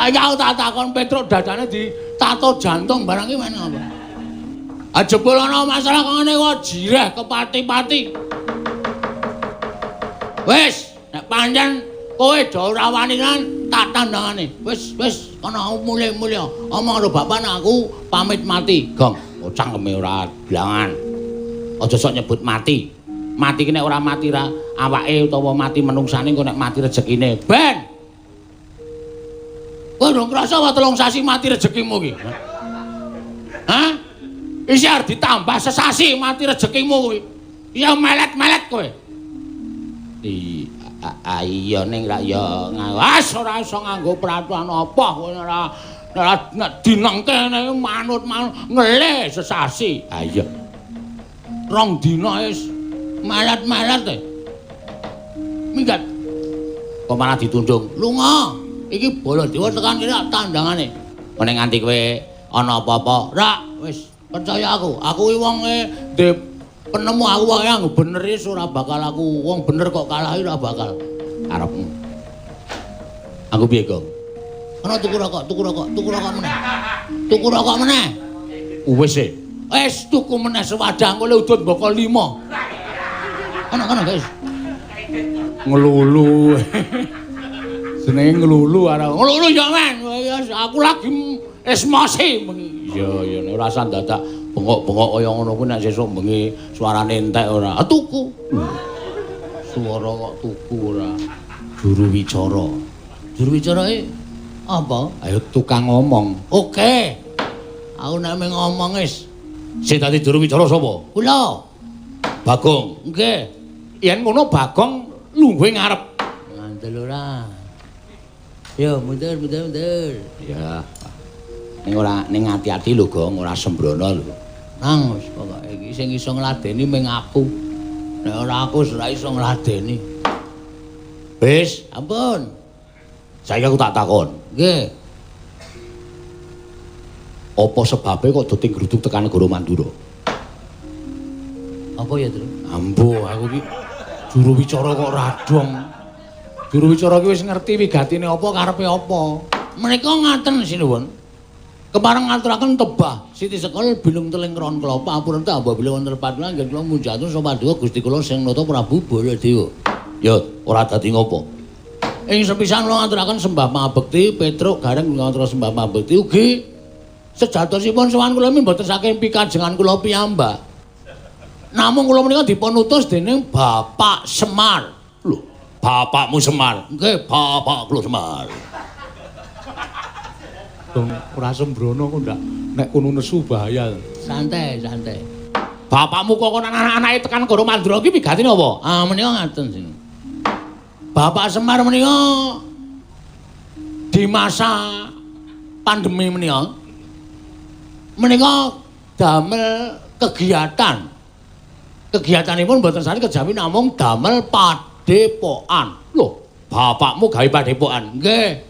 Saiki aku tak takon Petruk dadane ditato jantung barang iki men apa? Ah jebul ana masalah kok ngene kok jireh kepati-pati. Wis, nek pancen kowe do ora wani kan tak tandangane. Wis, wis kono mulih-mulih. Omong karo bapak nek aku pamit mati. Gong, oh, cangkeme ora blangan. Aja sok nyebut mati. Mati ki nek ora mati ra awake utawa mati menungsane engko nek mati rezekine. Ben. Kowe durung krasa apa 3 sasi mati rezekimu ki? Hah? Isih arep ditambah sesasi mati rezekimu kuwi. Ya melet-melet kowe. Iya ning rak ya ngawas ora iso nganggo peraturan apa kowe ora nek dinengke manut-manut ngelih sesasi. Ha iya. 2 dina wis melet-melet e. Minggat. Kok malah ditundung. Lunga. Iki Baladewa tekan kene tandangane. Nek nganti kowe ana apa-apa, rak wis percaya aku. Aku iki wonge ndek penemu aku wae anggo bener wis ora bakal aku wong bener kok kalah ora bakal. Karepmu. Aku piye, Gong? Ana tuku rokok, tuku rokok, tuku rokok meneh. Tuku rokok meneh. Wis e. Wis tuku meneh sewadah engko le udut mboko 5. Ana-ana, guys. Ngelulu. Jenenge nglulu arep. Nglulu ya, men. Aku lagi esmosi bengi. Iya, iya nek ora usah dadak bengok-bengok kaya ngono kuwi nek sesuk bengi suarane entek ora. Ah tuku. Suara kok tuku ora. Juru wicara. Juru wicarane apa? Ayo tukang ngomong. Oke. Aku nek mung ngomong wis. Sing dadi juru wicara sapa? Kula. Bagong. Nggih. Yen ngono Bagong lungguhe ngarep. Ngandel ora. Yo mundur mundur mundur. Ya. Ning ora ning ati-ati lho, Gong, ora sembrono lho. Nang wis pokoke iki sing iso ngladeni mung aku. Nek ora aku ora iso ngladeni. Wis, ampun. Saiki aku tak takon. Nggih. Apa sebabe kok do tingruduk tekan negara Mandura? Apa ya, Tru? Ambo, aku iki juru wicara kok radong. Juru wicara ki wis ngerti wigatine apa karepe apa. Menika ngaten sinuwun. Kepareng ngaturaken tebah Siti Sekol bilung teling ron klapa apurenta apabila wonten lepat anggen kula munjatun sapa paduka Gusti kula sing nata Prabu Baladewa. Ya ora dadi ngopo. Ing sepisan kula ngaturaken sembah pangabekti Petruk Gareng ngaturaken sembah pangabekti ugi sejatosipun sowan kula mboten saking pikajengan kula piyambak. Namung kula menika dipun utus dening Bapak Semar. Lho, bapakmu Semar? Nggih, bapak kula Semar. Dong ora sembrono kok ndak nek kono nesu bahaya. Santai, santai. Bapakmu kok kon anak-anake tekan negara Mandura iki wigatine apa? Ah menika ngaten sing. Bapak Semar menika di masa pandemi menika menika damel kegiatan. Kegiatanipun mboten sane kejawi namung damel padepokan. Lho, bapakmu gawe padepokan? Nggih.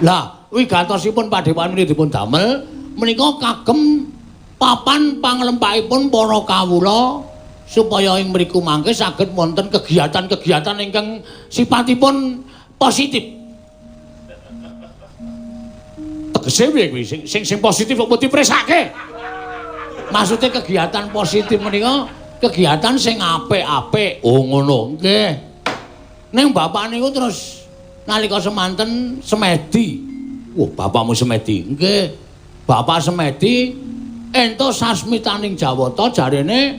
Lah, wigatosipun padepokan menika dipun damel menika kagem papan panglempahipun para kawula supaya ing mriku mangke saged wonten kegiatan-kegiatan ingkang sipatipun positif. Tegese piye kuwi? Sing positif kok dipresake? Maksude kegiatan positif menika kegiatan sing apik-apik. Oh ngono. Nggih. Ning bapak niku terus nalika semanten semedi. Wah, bapakmu semedi. Nggih. Bapak semedi entuk sasmitaning Jawata jarene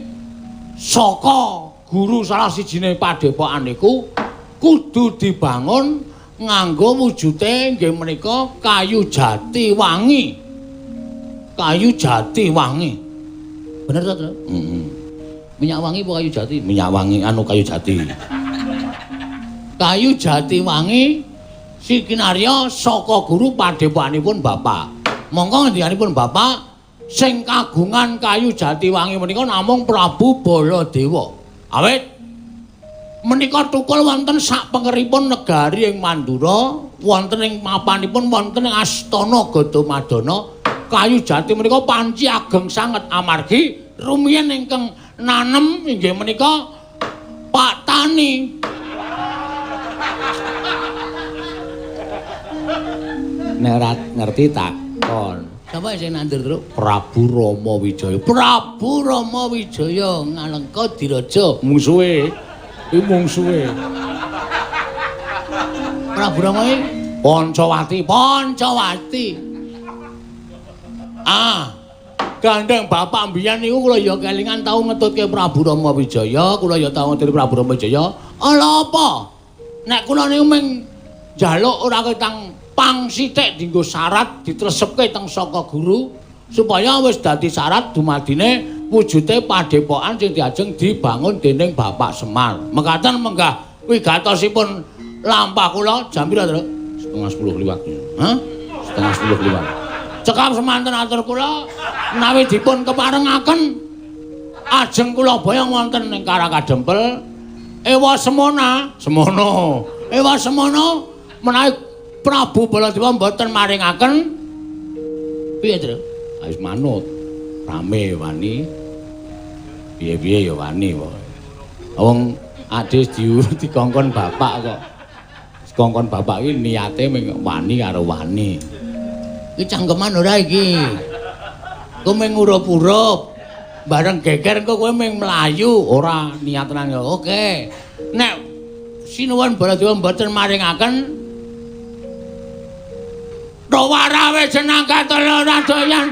saka guru salah sijine padepokan niku kudu dibangun nganggo wujute nggih menika kayu jati wangi. Kayu jati wangi. Bener to, Tru? Heeh. Minyak wangi apa kayu jati? Minyak wangi anu kayu jati. Kayu jati wangi sikinarya saka guru padepokanipun bapak. Monggo ngendikanipun bapak sing kagungan kayu jati wangi menika namung Prabu Baladewa. Awit menika tukul wonten sak pengeripun negari ing Mandura, wonten ing mapanipun wonten ing Astana Gadamadana. Kayu jati menika panci ageng sanget amargi rumiyin ingkang nanem inggih menika Pak Tani. Nek ora ngerti takon. Sapa sing nandur, Truk? Prabu Rama Wijaya. Prabu Rama Wijaya Ngalengka Diraja. Mungsuhe. Iki mungsuhe. Prabu Rama iki Pancawati, Pancawati. Ah. Gandeng bapak mbiyen niku kula ya kelingan tau ngetutke Prabu Rama Wijaya, kula ya tau ngetutke Prabu Rama Wijaya. Ala apa? Nek kula niku mung njaluk ora ketang pang sithik dienggo syarat ditresepke teng saka guru supaya wis dadi syarat dumadine wujude padepokan sing diajeng dibangun dening Bapak Semar. Mekaten menggah wigatosipun lampah kula jam pira, Truk? 9:30 liwat. Hah? 9:30 liwat. Cekap semanten atur kula menawi dipun keparengaken ajeng kula boyong wonten ing Karakadempel ewa semana semono ewa semono menawi Prabu Baladewa mboten maringaken piye, Tru? Wis manut rame wani piye-piye ya wani pokoke wong adis dikongkon bapak kok dikongkon bapak iki niate mung wani karo wani. Iki cangkeman ora iki. Kowe mung urup-urup. Bareng geger engko kowe mung mlayu, ora niat tenan ya. Oke. Nek Sinuwun Baladewa mboten maringaken Rawarawe jenang katon ora doyan.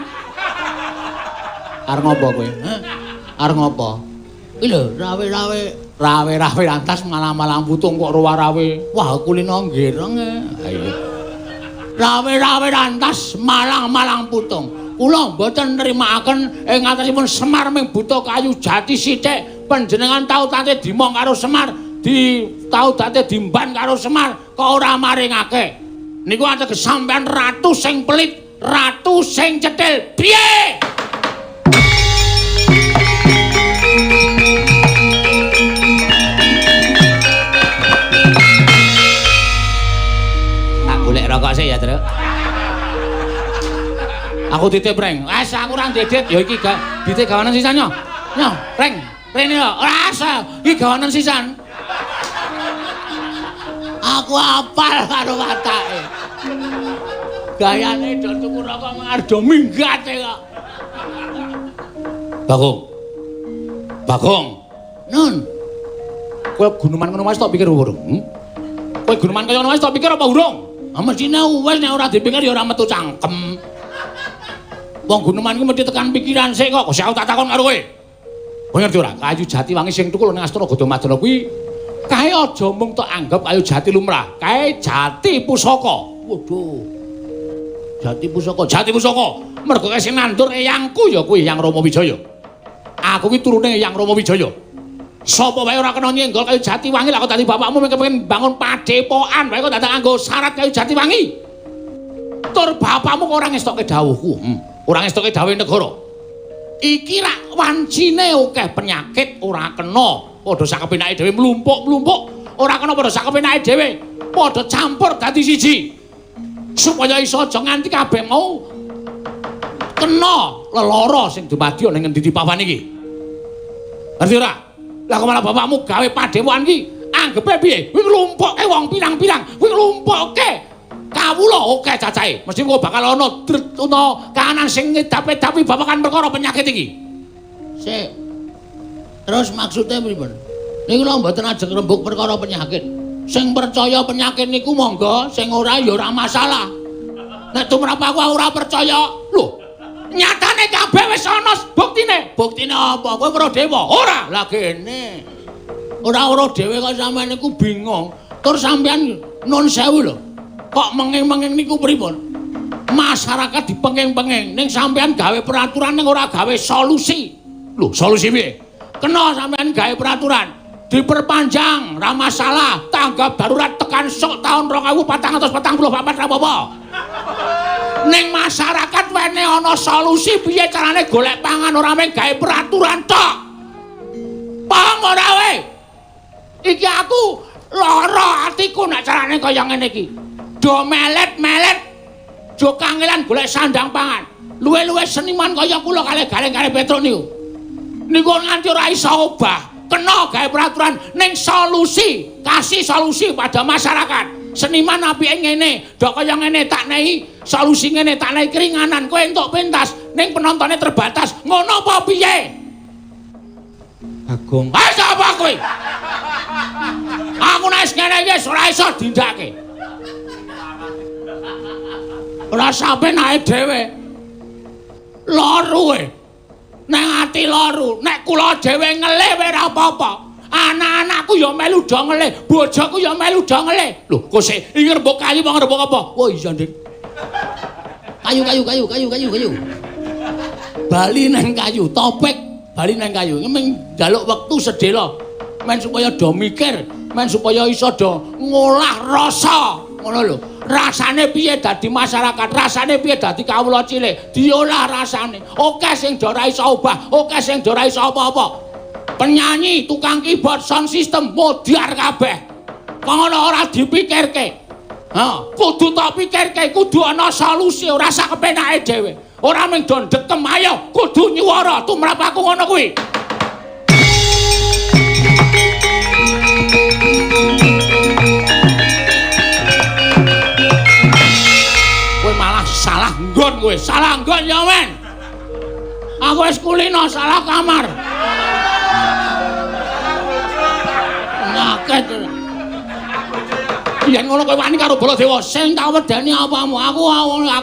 Arep ngopo kowe? Hah? Arep ngopo? Iki lho, rawe-rawe, rawe-rawe lantas malang-malang putung kok rawarawe. Wah, kulino nggereng. Ayo. Rawe-rawe rantas malang-malang putung. Kula mboten nrimakaken ing atasipun Semar ming buta kayu jati sithik. Panjenengan tau tate dimong karo Semar, di tau tate dimban karo Semar, kok ora maringake. Niku ateges sampean ratu sing pelit, ratu sing cetil. Piye? Tak golek rokok sik ya, Truk. Aku titip, Reng. Wes aku ora ndedit. Ya iki gak ditip gawanen sisan yo. Yo, Reng. Rene yo. Ora asa. Iki gawanen sisan. Aku apal karo watake. Gayane do tuku rokok arep do minggat kok. Bagong. Bagong. Nun. Kowe guneman ngono wae tok pikir urung? Kowe guneman kaya ngono wae tok pikir apa urung? Ah mestine wis nek ora dipikir ya ora metu cangkem. Wong guneman iku mesti tekan pikiran sik kok. Kok aku tak takon karo kowe. Kowe ngerti ora? Kayu jati wangi sing tukul ning Astana Gadamadana kuwi kae aja mung tok anggap kayu jati lumrah. Kae jati pusaka. Waduh. Jati pusaka, jati pusaka. Mergo kae sing nandur eyangku ya kuwi Eyang Rama Wijaya. Aku ki turune Eyang Rama Wijaya. Sapa wae ora kena nyenggol kayu jati wangi lah kok dadi bapakmu mung kepengin bangun padepokan wae kok dadak nganggo syarat kayu jati wangi. Tur bapakmu kok ora ngestokke dawuhku. Ora ngestokke dawuhe negara. Iki rak wancine akeh penyakit ora kena. Padha sak kepenake dhewe mlumpuk-mlumpuk, ora kena padha sak kepenake dhewe. Padha campur dadi siji. Supaya iso aja nganti kabeh mau kena lelara sing dumadi ning ngendi papan iki. Ngerti ora? Lah kok malah bapakmu gawe padepokan iki anggepe piye? Kuwi nglumpukke wong pirang-pirang, kuwi nglumpukke kawula akeh cacahe. Mesti kok bakal ana ana kahanan sing ngedap-edapi babagan perkara penyakit iki. Sik. Terus maksudnya pripun? Niku lho mboten ajeng rembug perkara penyakit. Sing percaya penyakit niku monggo, sing ora ya ora masalah. Nek tumrap aku ora percaya. Lho, nyatane kabeh wis ana buktine. Buktine apa? Kowe weruh dewa? Ora. Lah kene. Ora weruh dhewe kok sampean niku bingung. Tur sampean nun sewu lho. Kok menging-menging niku pripun? Masyarakat dipenging-penging ning sampean gawe peraturan ning ora gawe solusi. Lho, solusi piye? Kena sampean gawe peraturan diperpanjang, ra masalah, tanggap darurat tekan sok tahun 2444 ra apa-apa. Ning masyarakat wene ana solusi piye carane golek pangan ora mung gawe peraturan tok. Paham ora kowe? Iki aku lara atiku nek carane kaya ngene iki. Do melet-melet, do kangelan golek sandang pangan. Luwe-luwe seniman kaya kula kalih Gareng-gareng Petruk niku. Niku nganti ora iso obah. Kena gawe peraturan ning solusi, kasih solusi pada masyarakat. Seniman apike ngene, dok kaya ngene tak nehi solusi ngene, tak nehi keringanan, kowe entuk pentas ning penontone terbatas. Ngono apa piye? Bagong. Ha sapa kowe? Aku nek ngene iki wis ora iso dindake. Ora sampe nae dhewe. Loro e. Nang ati loro, nek kula dhewe ngelih ora apa-apa. Anak-anakku ya melu do ngelih, bojoku ya melu do ngelih. Lho, kok sik iki rembug kayu apa rembug apa? Oh iya, Dik. Kayu kayu kayu kayu kayu kayu. Bali nang kayu, topik bali nang kayu. Ming njaluk wektu sedhela. Men supaya do mikir, men supaya iso do ngolah rasa. Ngono lho. Rasane piye dadi masyarakat, rasane piye dadi kawula cilik, diolah rasane. Oke sing do ora iso obah, oke sing do ora iso apa-apa. Penyanyi, tukang keyboard, sound system modar kabeh. Kok ngono ora dipikirke. Ha, kudu tak pikirke, kudu ana solusi, ora sak kepenake dhewe. Ora mung do ndekem, ayo kudu nyuwara tumrap aku ngono kuwi. Kowe malah salah nggon kowe, salah nggon ya men. Aku wis kulino salah kamar. Ngaket. Yen ngono kowe wani karo Baladewa, sing tak wedeni apamu? Aku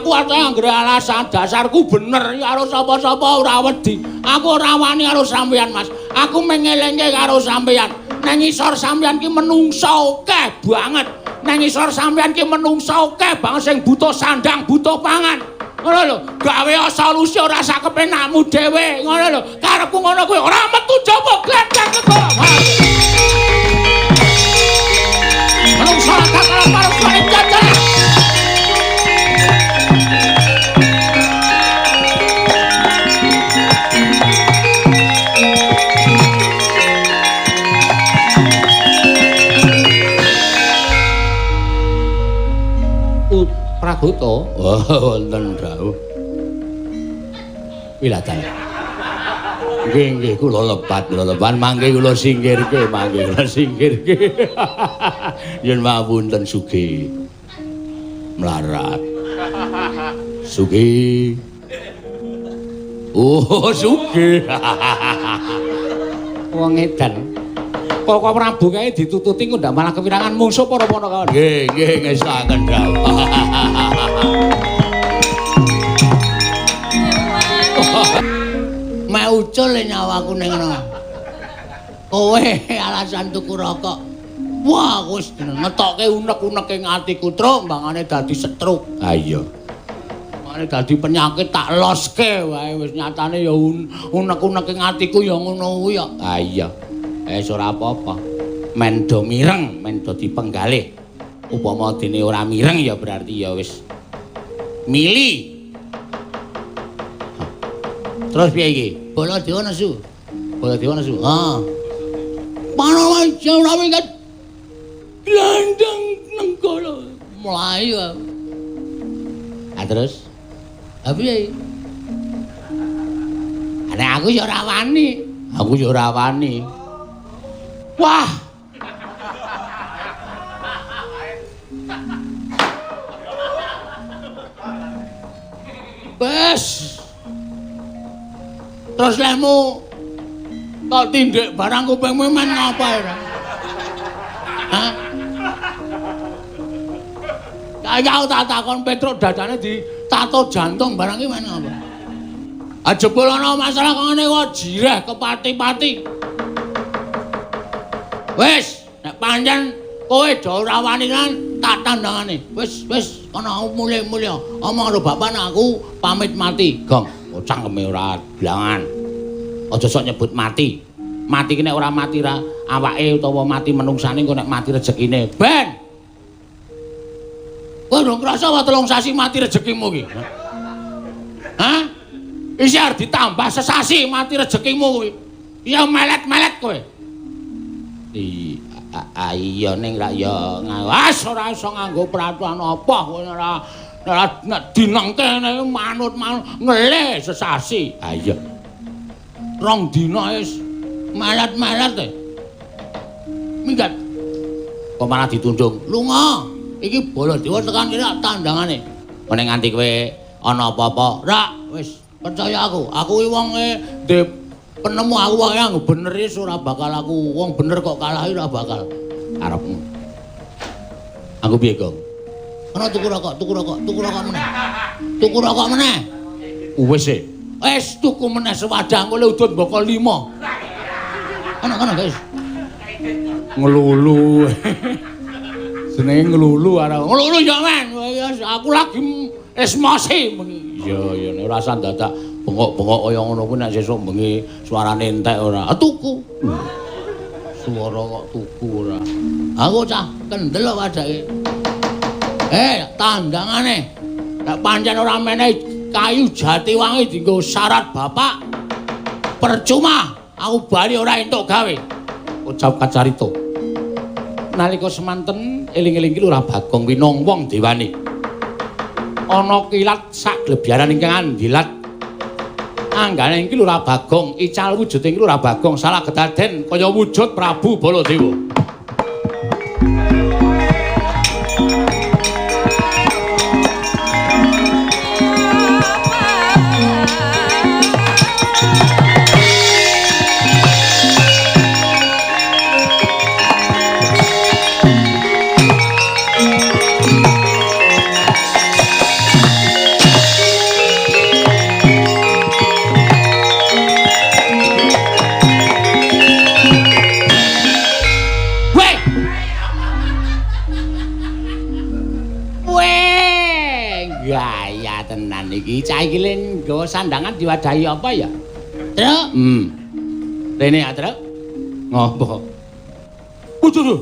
arep anggere alasan dasarku bener karo sapa-sapa ora wedi. Aku ora wani karo sampeyan, Mas. Aku mengelengke karo sampeyan. Nang isor sampeyan ki menungsa akeh banget. Nang isor sampeyan ki menungsa akeh banget sing butuh sandang, butuh pangan. Ngono lho, gawe solusi ora sak kepenakmu dhewe, ngono lho. Karepku ngono kuwi ora metu jaba glandang kegoro. Menungsa kakara parung jajan. Pragoto, oh wonten dawuh. Wilatan. Nggih nggih kula lepat, kula lepat mangke kula singkirke, mangke kula singkirke. Yen mapunten sugih. Melarat. Sugih. Oh, sugih. Wong edan. Kok Prabu kae ditututi kok ndak malah kewirangan mungsuh para panakawan. Nggih, nggih ngesaken dawuh. Mek ucul nyawaku ning ngono. Kowe alasan tuku rokok. Wah, wis ngetokke unek-unek ing atiku, Truk, mbangane dadi stroke. Ha iya. Mbangane dadi penyakit tak loske wae wis nyatane ya unek-unek ing atiku ya ngono kuwi ya. Ha iya. Wis ora apa-apa. Men do mireng, men do dipenggalih. Upama dene ora mireng ya berarti ya wis mili. Terus piye iki? Baladewa nesu. Baladewa nesu. Ha. Panawaja ora minggat. Glandang nenggala mlayu. Ha terus? Ha piye? Nek aku ya ora wani. Aku ya ora wani. Wah. Wes. Terus lehmu tak tindik barang kupingmu men ngapa ora? Hah? Saiki aku tak takon Petruk dadane ditato jantung barang iki men ngapa? Ah jebul ana masalah kok ngene kok jireh kepati-pati. Wis, nek pancen kowe do ora wani kan tak tandangane. Wis, wis kono mulih-mulih. Omong karo bapak nek aku pamit mati. Gong, cangkeme ora blangan. Aja sok nyebut mati. Mati ki nek ora mati ra awake utawa mati menungsane engko nek mati rezekine. Ben. Kowe durung krasa wae 3 sasi mati rezekimu ki. Hah? Isih arep ditambah sesasi mati rezekimu kuwi. Ya melet-melet kowe. Iya ning ra ya ngawas ora iso nganggo peraturan apa kowe ora nek dinengke manut-manut ngelih sesasi. Ha iya. 2 dina wis melet-melet e. Minggat. Kok malah ditundung. Lunga. Iki Baladewa tekan kene tandangane. Nek nganti kowe ana apa-apa, rak wis percaya aku. Aku iki wonge ndek penemu, aku wonge anggo bener wis ora bakal aku wong bener kok kalah ora bakal. Karepmu. Aku piye, Gong? Ana tuku rokok, tuku rokok, tuku rokok meneh. Tuku rokok meneh. Wis e. Wis tuku meneh sewadah engko le udut mboko 5. Ana guys. Ngelulu. Jenenge ngelulu arep. Ngelulu ya men. Aku lagi esmosi bengi. Iya iya nek ora usah dadak bengok-bengok kaya ngono kuwi nek sesuk bengi suarane entek ora. Tuku. Suara kok tuku ora. Aku cah kendel kok wadake. Tandangane. Nek pancen ora menehi kayu jati wangi dienggo syarat bapak. Percuma aku bali ora entuk gawe. Ucap kacarita. Nalika semanten eling-eling ki Lurah Bagong winong wong dewane. Ana kilat sak glebyaran ingkang andilat. Anggane iki Lurah Bagong, ical wujude iki Lurah Bagong salah kedaden kaya wujud Prabu Baladewa. Iki cah iki len nggawa sandangan diwadahi apa ya? Truk. Rene ya, Truk. Ngopo? Waduh.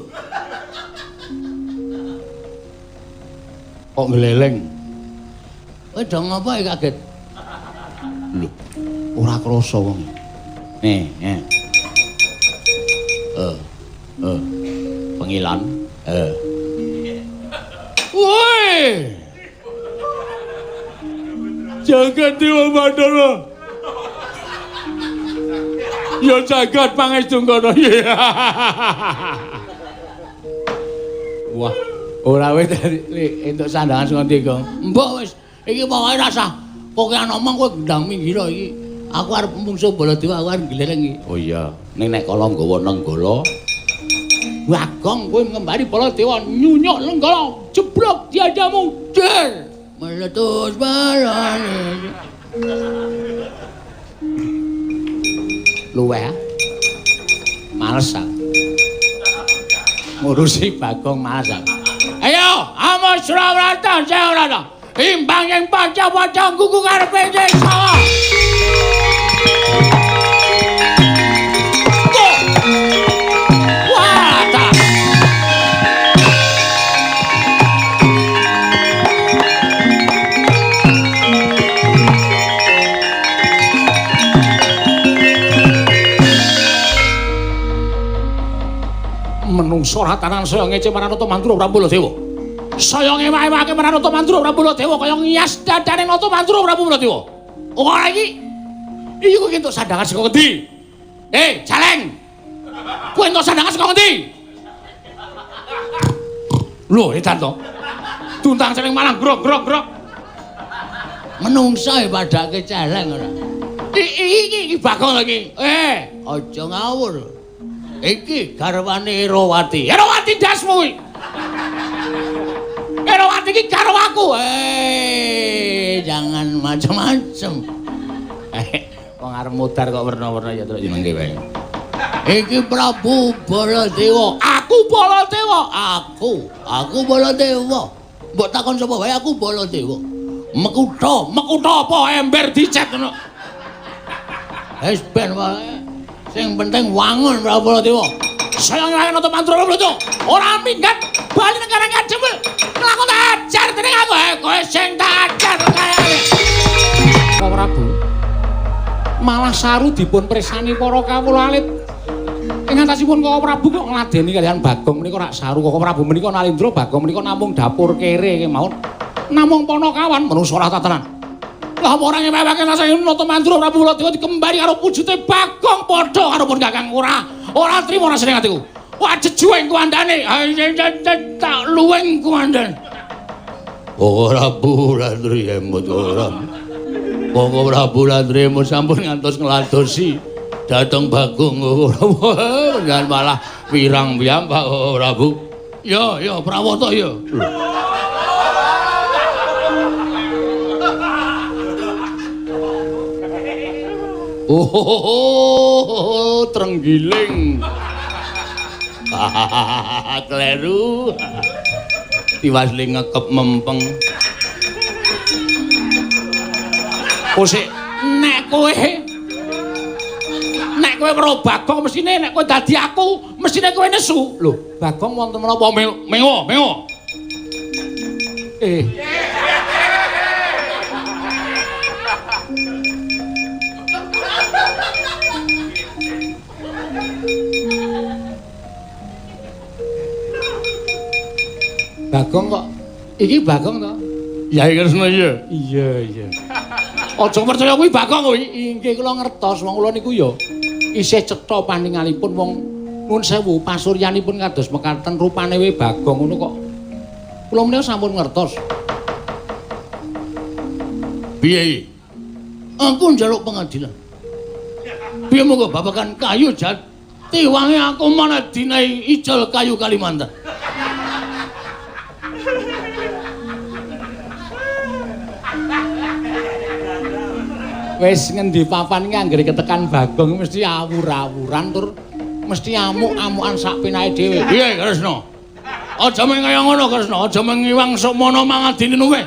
Kok ngleleng? Kowe do ngopo iki kaget? Lho, ora krasa wong. Nih, nih. Pengilan. Woi. Jagat Dewa Bathara. Ya jagat pangestungkana. Wah, ora wis entuk sandangan saka ndi, Gong? Mbok wis, iki pokoke rasah kokean omong kowe gendang minggir iki. Aku arep mungsuh Baladewa, aku arep gleleng iki. Oh iya, ning nek kala nggawa Nenggala. Bagong kowe ngembari Baladewa nyunyuk Nenggala, jeblok diadamu. Der. Meletus balane. Luweh. Males aku. Ngurusi Bagong males aku. Ayo, amo Surawarta, Surawarta. Imbang ing panca-panca nggugu karepe desa. Menungso ratanan saya ngece marang Nata Mandura Prabu Baladewa. Saya ngewake-wake marang Nata Mandura Prabu Baladewa kaya ngias dadane Nata Mandura Prabu Baladewa. Ora iki. Iki kowe entuk sandangan saka ngendi? Jaleng. Kowe entuk sandangan saka ngendi? Lho, edan to. Tuntang celeng malah grok-grok-grok. Menungso e padake celeng ora. Iki iki Bagong iki. Aja ngawur. Iki garwane Erawati. Erawati ndasmu kuwi. Erawati iki garwaku. Jangan macem-macem. Wong arep mudhar kok werna-werna ya terus jenenge wae. Iki Prabu Baladewa. Aku Baladewa. Aku Baladewa. Mbok takon sapa wae aku Baladewa. Mekutha, mekutha apa ember dicet ngono. Wis ben wae. Sing penting wangun Prabu Baladewa. Saya nglawan Nata Mandura Prabu Baladewa. Ora minggat bali nang karang kajemul. Kelakon tak ajar dening aku. Kowe sing tak ajar kaya. Prabu. Malah saru dipun presani para kawula alit. Ing antasipun Koko Prabu kok ngladeni kaliyan Bagong menika rak saru. Koko Prabu menika Nalindra, Bagong menika namung dapur kere kemawon. Namung ponokawan manungsa ora tatanan. Lah ora ngewewake rasane Nata Mandura Prabu Baladewa dikembari karo wujute Bagong padha karo pun Kakang ora. Ora trimo rasane atiku. Wah jejuweng kuandane. Tak luweng kuandane. Ora Prabu emut ora. Monggo Prabu Landremo sampun ngantos ngladosi dhateng Bagong ora jangan malah wirang piyambak Prabu. Ya ya Prawata ya. Oh, trenggiling. Kleru. Tiwas le ngekep mempeng. Kosik nek kowe weruh Bagong mesine nek kowe dadi aku mesine kowe nesu. Lho, Bagong wonten menapa mengo mengo. Bagong kok iki Bagong to? Ya Kresna iya. Iya iya. Aja percaya kuwi Bagong kuwi. Inggih kula ngertos wong kula niku ya isih cetha paningalipun wong nuwun sewu pasuryanipun kados mekaten rupane we Bagong ngono kok. Kula menika sampun ngertos. Piye iki? Aku njaluk pengadilan. Piye monggo babagan kayu jati wangi aku mana dinai ijol kayu Kalimantan. Wis ngendi papan iki anggere ketekan Bagong mesti awur-awuran tur mesti amuk-amukan sak penake dhewe. Piye Kresna? Aja mung kaya ngono Kresna, aja mung ngiwang sukmana mangadine luwih.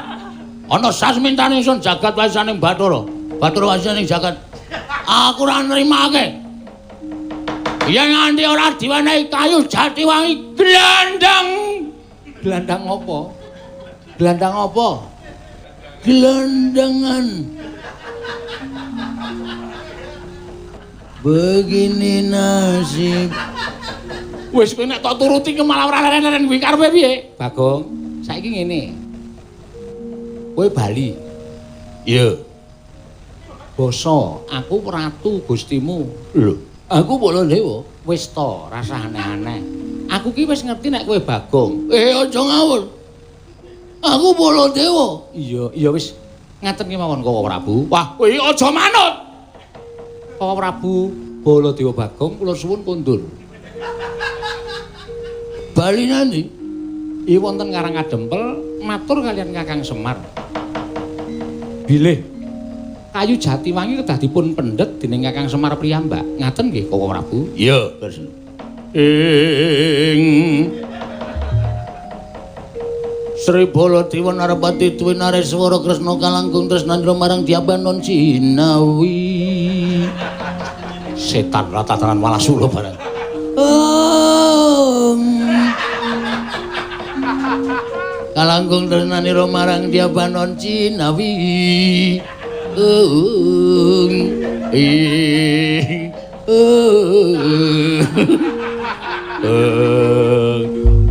Ana sasmintane ingsun jagat warisaning Bathara. Bathara warisaning jagat. Aku ora nrimake. Yen nganti ora diwenehi kayu jati wangi glandang. Glandang apa? Glandang apa? Gelandangan. Begini nasib. Wis kowe nek tok turuti ki malah ora leren-leren kuwi karepe piye? Bagong, saiki ngene. Kowe bali. Iya. Basa, aku ratu Gustimu. Lho, aku Baladewa. Wis to, rasah aneh-aneh. Aku ki wis ngerti nek kowe Bagong. Aja ngawur. Aku Baladewa. Iya, iya wis. Ngaten ki mawon Koko Prabu. Wah, kowe aja manut. Koko Prabu Baladewa Bagong kula suwun kondur. Bali nanti? Iya wonten Karang Kadempel matur kalian Kakang Semar. Bilih kayu jati wangi kedah dipun pendhet dening Kakang Semar piyambak. Ngaten nggih Koko Prabu? Iya, Kresna. Ing Sri Baladewa Narapati Dwi Nareswara Kresna kalangkung tresnandra marang Dyabanon Jinawi. Setan ratatanan walasula barang. Kalangkung tresnanira marang Dyabanon Jinawi.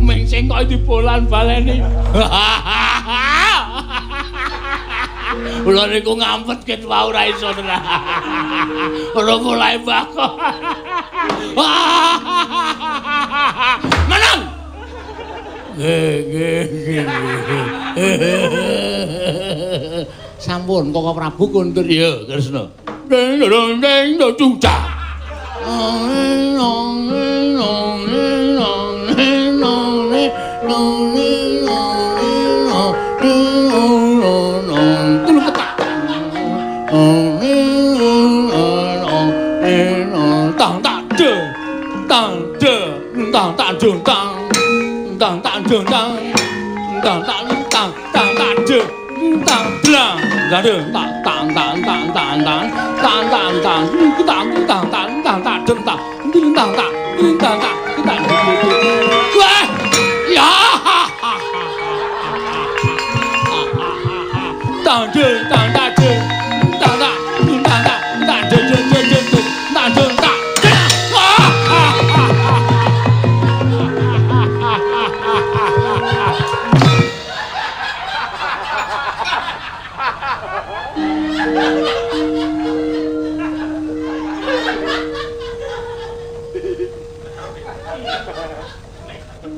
Ming sing kok dibolan baleni. Kula niku ngampet ket wau ora iso tenan. Ora mulai bako. Menang. Nggih, nggih, nggih. Sampun Koko Prabu kondur ya, Kresna. Ding dong ding dong cak.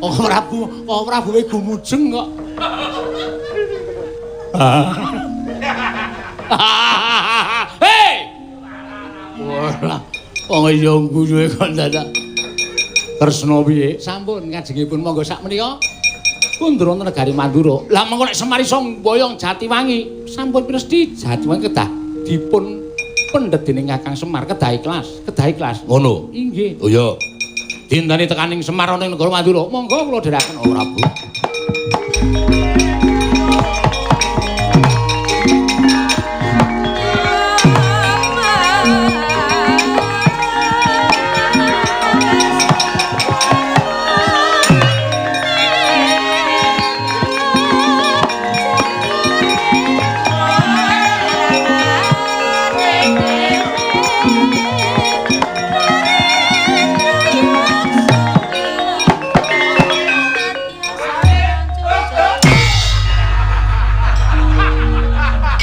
Oh Prabu, oh Prabu gumujeng kok. Hei! Wah, wong iya guyune kok dadak. Kresna piye? Sampun kajengipun monggo sak menika kundra negari Mandura. Lah mengko nek Semar iso mboyong Jatiwangi, sampun piresti Jatiwangi kedah dipun pendhet dening Kakang Semar, kedah ikhlas, kedah ikhlas. Ngono. Inggih. Oh iya. Dinteni tekaning Semar ana ing negara Mandura. Monggo kula dherekaken oh Prabu.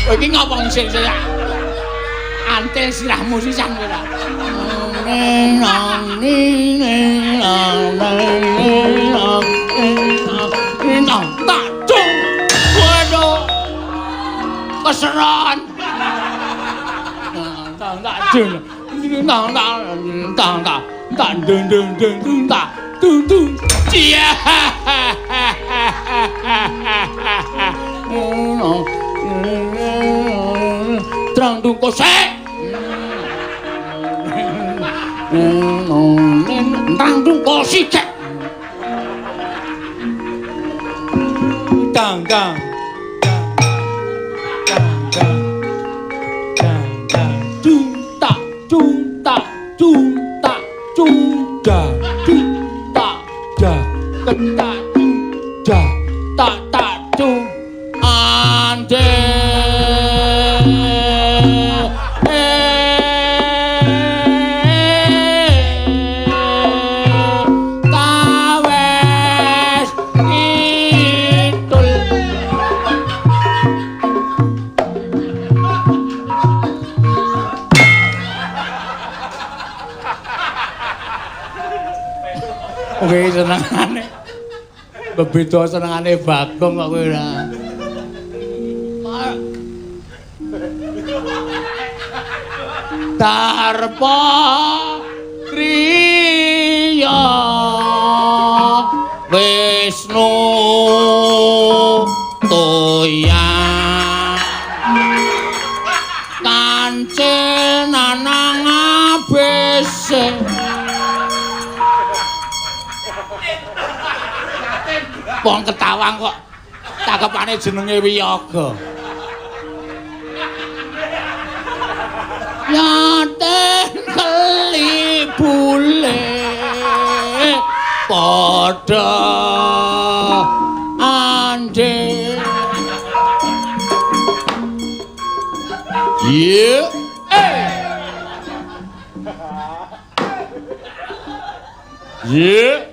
Iki ngomong sing sing antil sirahmu sisan kowe ta. Waduh. Keseron. Tak tak dung. Tak tak tak tak tak dung dung dung dung tak dung dung. Iya. Trang dung kosek. Trang dung kosek. Dang dang. Dang dang. Dang dang. Dung tak dung tak dung tak dung da dung tak da ketak dung da tak tak dung ande. Tawes kidul. Oke, senengane. Bebeda senengane Bagong kok kowe ora. Darpa kriya Wisnu toya kancil nanang abese. Wong ketawang kok cakepane jenenge Wiyaga. Yaten kelibule padha ande. Iya. Iya.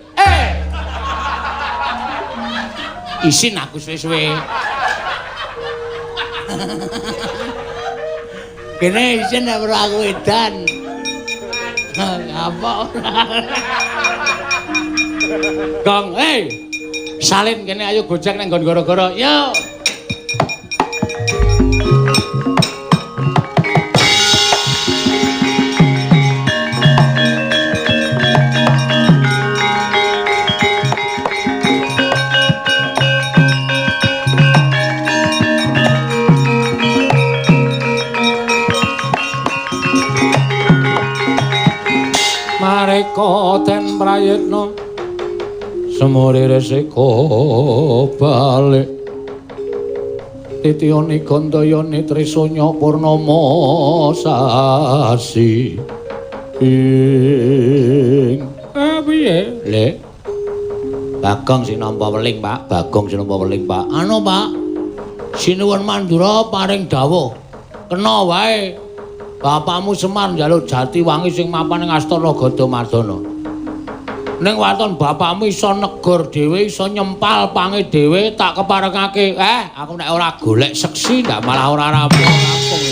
Isin aku suwe-suwe. Kene isin nek ora aku edan. Apa ora. Gong, hey. Salin kene ayo gojek nang nggon gara-gara. Yo. Mareka ten prayitna semure resika balik titiyane gandayane trisanya purnama sasi ing piye le Bagong sing nampa weling Pak, Bagong sing nampa weling Pak. Anu Pak, Sinuwun Mandura paring dawuh kena wae bapakmu Semar njaluk Jatiwangi sing mapan ing astana Gandamardana. Ning waton bapakmu iso negor dhewe, iso nyempal pange dhewe, tak keparengake. Aku nek ora golek seksi ndak malah ora rampung-rampung.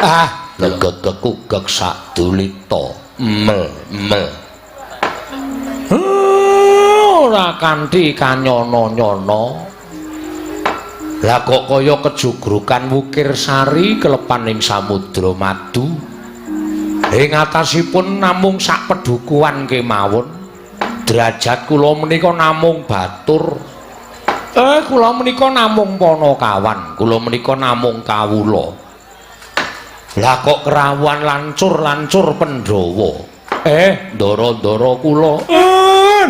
Ah, legegekugek sadulita mel mel. Ora kanthi kanyono-nyono. Lah kok kaya kejugrukan wukir sari kelepan ing samudra madu. Ing atasipun namung sak pedukuhan kemawon. Derajat kula menika namung batur. Kula menika namung panakawan, kula menika namung kawula. Lah kok kerawuhan lancur-lancur Pandhawa. Ndara-ndara kula.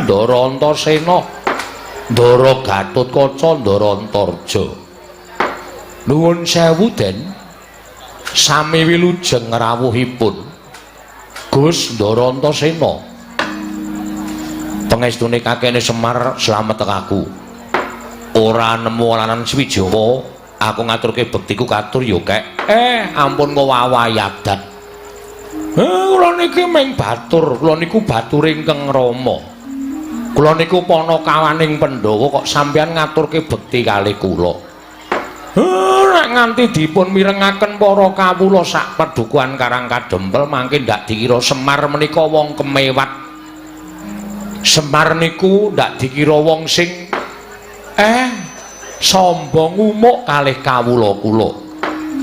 Ndara Antasena. Ndara Gatotkaca, Ndara Antarja. Nuwun sewu, Den. Sami wilujeng rawuhipun. Gus Ndara Antasena. Pengestune kakene Semar slamet aku. Ora nemu alanan Swijawa, aku ngaturke bektiku katur ya, Kek. Ampun ngowawahi adat. Kula niki ming batur, kula niku bature ingkang Rama. Kula niku panakawaning Pandhawa kok sampeyan ngaturke bekti kalih kula. Nek nganti dipun mirengaken para kawula sak padukuhan Karang Kadempel mangke ndak dikira Semar menika wong kemewat. Semar niku ndak dikira wong sing sombong umuk kalih kawula kula.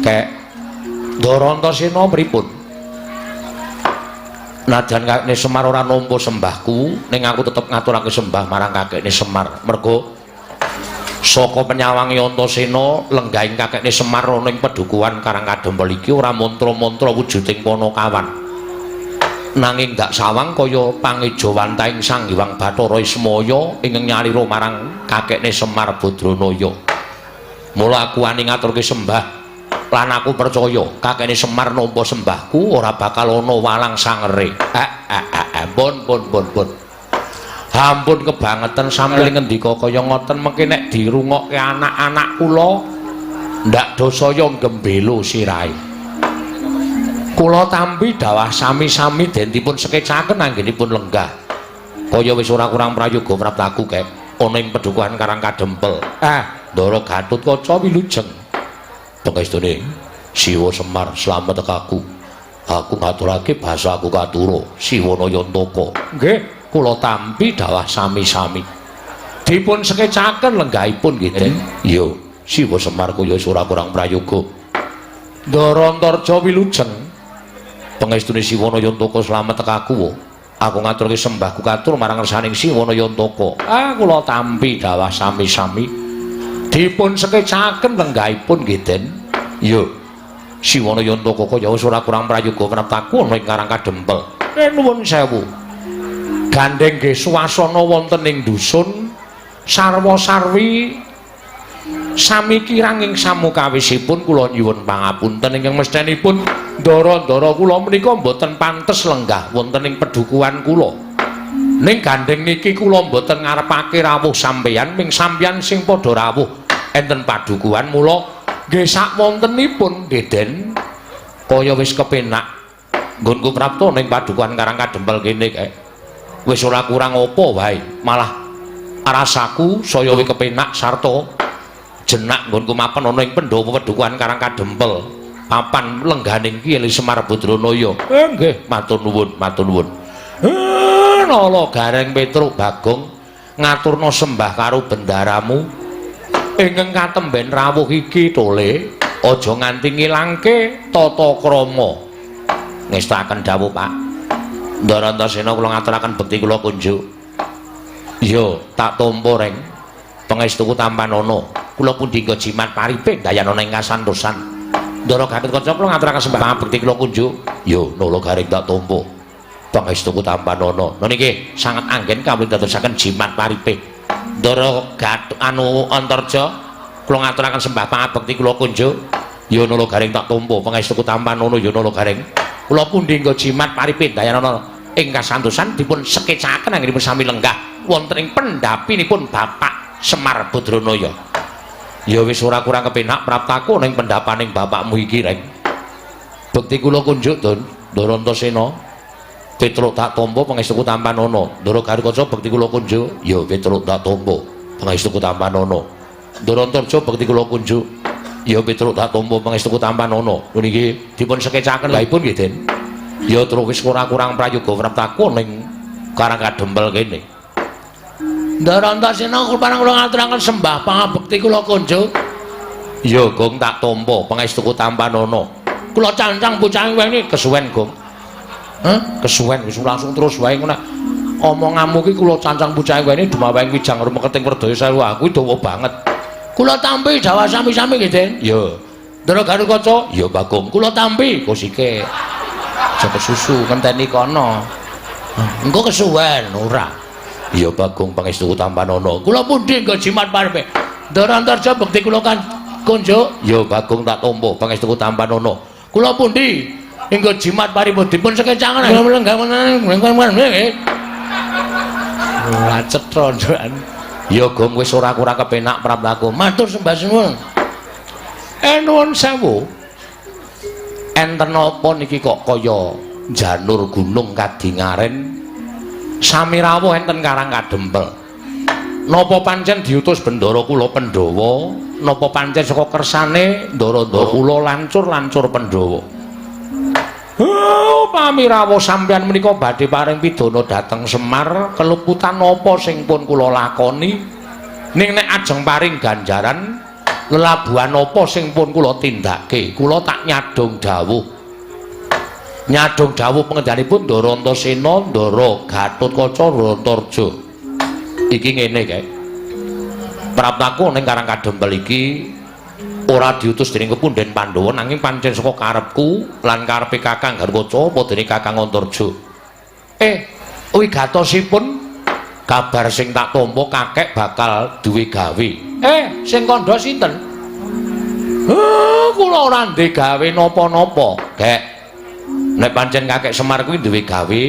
Kek Ndara Antasena pripun? Najan kakekne Semar ora nampa sembahku, ning aku tetep ngaturake sembah marang kakekne Semar. Mergo saka penyawange Antasena lenggahing kakekne Semar ana ing pedukuhan Karang Kadempel iki ora mantra-mantra wujuding panakawan. Nanging dak sawang kaya pangejawantahing Sang Hyang Bathara Ismaya ingkang nyalira marang kakekne Semar Badranaya. Mula aku wani ngaturke sembah lan aku percaya kakekne Semar nampa sembahku ora bakal ana walang sangere. Pun pun pun pun. Ampun kebangetan sampeyan ngendika kaya ngoten mengke nek dirungokke anak-anak kula ndak dosaya gembelo sirahe. Kula tampi dawah sami-sami den dipun sekecaken anggenipun lenggah. Kaya wis ora kurang prayoga praptaku, Kek, ana ing pedukuhan Karang Kadempel. Ndara Gatotkaca wilujeng. Pengestune Siwa Semar slamet aku. Aku ngaturake basa aku katura Siwa Nayantaka. Nggih, kula tampi dawah sami-sami. Dipun sekecaken lenggahipun nggih, Den. Iya, Siwa Semar kaya wis ora kurang prayoga. Ndara Antarja wilujeng. Pengestune Siwa Nayantaka slamet aku. Aku ngaturke sembahku katur marang ngersaning Siwa Nayantaka. Kula tampi dawah sami-sami. Dipun sekecaken lenggahipun nggih, Den. Iya. Siwa Nayantaka kaya wis ora kurang prayoga praptaku ana ing Karang Kadempel. Nuwun sewu. Gandeng nggih swasana wonten ing dusun sarwa-sarwi sami kirang ing samukawisipun kula nyuwun pangapunten ingkang mesthenipun ndara-ndara kula menika mboten pantes lenggah wonten ing pedukuhan kula. Ning gandeng niki kula mboten ngarepake rawuh sampeyan, ming sampeyan sing padha rawuh enten padukuhan mula nggih sak wontenipun nggih, Den. Kaya wis kepenak nggonku prapta ning padukuhan Karang Kadempel kene kae. Wis ora kurang apa wae, malah rasaku saya wis kepenak sarta jenak nggonku mapan ana ing pendopo pedukuhan Karang Kadempel. Papan lengganing Kyai Semar Badranaya. Nggih, matur nuwun, matur nuwun. Nala Gareng Petruk Bagong ngaturna sembah karo bendaramu ingkang katemben rawuh iki tole aja nganti ngilangke tata krama. Ngestakaken dawuh, Pak. Ndara Antasena kula ngaturaken bekti kula kunjuk. Iya, tak tampa, Reng. Pangestuku tampanana. Kula pundi nggo jimat paripe dayanana ing kasantosan. Ndara Gatotkaca kula ngaturaken sembah pangabekti kula kunjuk. Yo, Nala Gareng tak tampa. Pangestuku tampanana. Lha niki sanget anggen kawula dadosaken jimat paripe. Ndara Gatut anu Antarja kula ngaturaken sembah pangabekti kula kunjuk. Yo Nala Gareng tak tampa. Pangestuku tampanana yo Nala Gareng. Kula pundi nggo jimat paripe dayanana ing kasantosan dipun sekecaken anggenipun sami lenggah wonten ing pendhapinipun Bapak Semar Badranaya. Ya wis ora kurang kepenak praptaku ning pendhapaning bapakmu iki, Reng. Bekti kula kunjuk, Don. Ndara Antasena. Petruk tak tampa pangestuku tampanana. Ndara Garukaca bekti kula kunjuk. Ya Petruk tak tampa pangestuku tampanana. Ndara Antarja bekti kula kunjuk. Ya Petruk tak tampa pangestuku tampanono. Lho niki dipun sekecaken lha ipun nggih, Den. Ya terus wis ora kurang prayoga praptaku ning Karang Kadempel kene. Ndara Antasena kula kula ngaturaken sembah pangabekti kula kunjuk. Ya Gong tak tampa pangestuku tampanono. Kula cancang bocah wene kesuwen, Gong. Hah? Kesuwen wis langsung terus wae ngono. Omonganmu ki kula cancang bocah wene dumaweng wijang rumeketing werdaya sewu aku dawa banget. Kula tampi dawa sami-sami nggih, Den. Ya. Ndara Garukaca? Ya, Bagong. Kula tampi kosike. Aja kesusu ngenteni kono. Engko kesuwen ora. Ya Bagong pangestuku tampanono. Kula pundi nggo jimat parepe. Ndara Antarja bekti kula kan kunjuk. Ya Bagong tak tampa pangestuku tampanono. Kula pundi nggo jimat paripun dipun sekecangen. Ora cetha njukan. Ya Gong wis ora kurang kepenak praptaku. Matur sembah suwun. Nuwun sewu. Enten apa niki kok kaya janur gunung kadingaren sami rawuh enten Karang Kadempel. Napa pancen diutus bendara kula Pandhawa? Napa pancen saka kersane ndara-ndara kula lancur-lancur Pandhawa? Oh, pamirawa sampeyan menika badhe paring pidana dhateng Semar, keluputan napa sing pun kula lakoni? Ning nek ajeng paring ganjaran lelabuhan apa sing pun kula tindake? Kula tak nyadong dawuh. Nyadong dawuh pengendhanipun Ndara Antasena, Ndara Gatotkaca, Ndara Antarja. Iki ngene kae. Praptaku ning Karang Kadempel iki ora diutus dening kepunden Pandhawa nanging pancen saka karepku lan karepe Kakang Garukaca apa dening Kakang Antarja. Wigatosipun kabar sing tak tampa kakek bakal duwe gawe. Sing kandha sinten? Kula ora ndek gawe napa-napa, Gek. Nek pancen kakek Semar kuwi duwe gawe,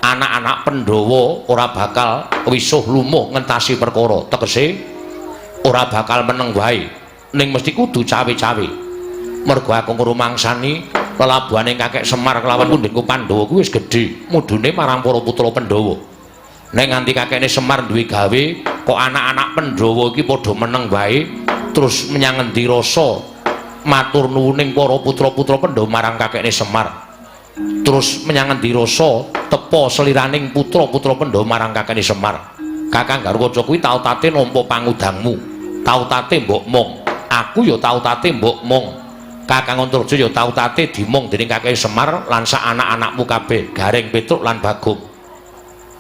anak-anak Pandhawa ora bakal wisuh lumuh ngentasi perkara. Tegese ora bakal meneng wae. Ning mesti kudu cawe-cawe. Mergo aku ngrumangsani lelabuhane kakek Semar kelawan pundhenku Pandhawa kuwi wis gedhe, mudune marang para putra Pandhawa. Nek nganti kakekne Semar duwe gawe, kok anak-anak Pandhawa iki padha meneng wae, terus menyang ngendi rasa matur nuwuning para putra-putra Pandhawa marang kakekne Semar. Terus menyang ngendi rasa tepa seliraning putra-putra Pandhawa marang kakekne Semar. Kakang Garukaca kuwi tau tate nampa pangudangmu, tau tate mbok mong. Aku ya tau tate mbok mong. Kakang Antarja ya tau tate dimong dening kakek Semar lan sak anak-anakmu kabeh, Gareng, Petruk lan Bagong.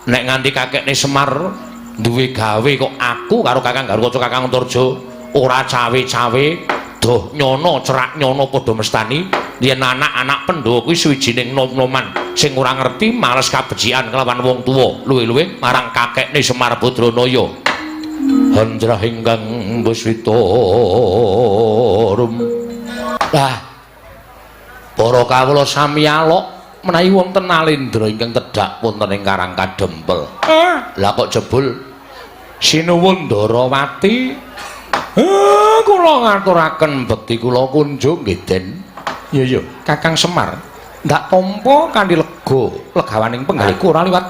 Nek nganti kakekne Semar duwe gawe kok aku karo Kakang Garukaca, Kakang Antarja ora cawe-cawe, doh nyono cerak nyono padha mestani yen anak-anak Pandhawa kuwi suwijining nom-noman sing ora ngerti males kabecikan kelawan wong tuwa, luwih-luwih marang kakekne Semar Badranaya. Hanjrah ingkang buswita rum. Lah para kawula sami alok menawi wonten nalendra ingkang tedhak wonten ing Karang Kadempel. Lah kok jebul sinuwun Ndarawati. Kula ngaturaken bekti kula kunjung nggih, Den. Iya iya, Kakang Semar. Ndak tampa kanthi lega, legawaning penggalihku ora liwat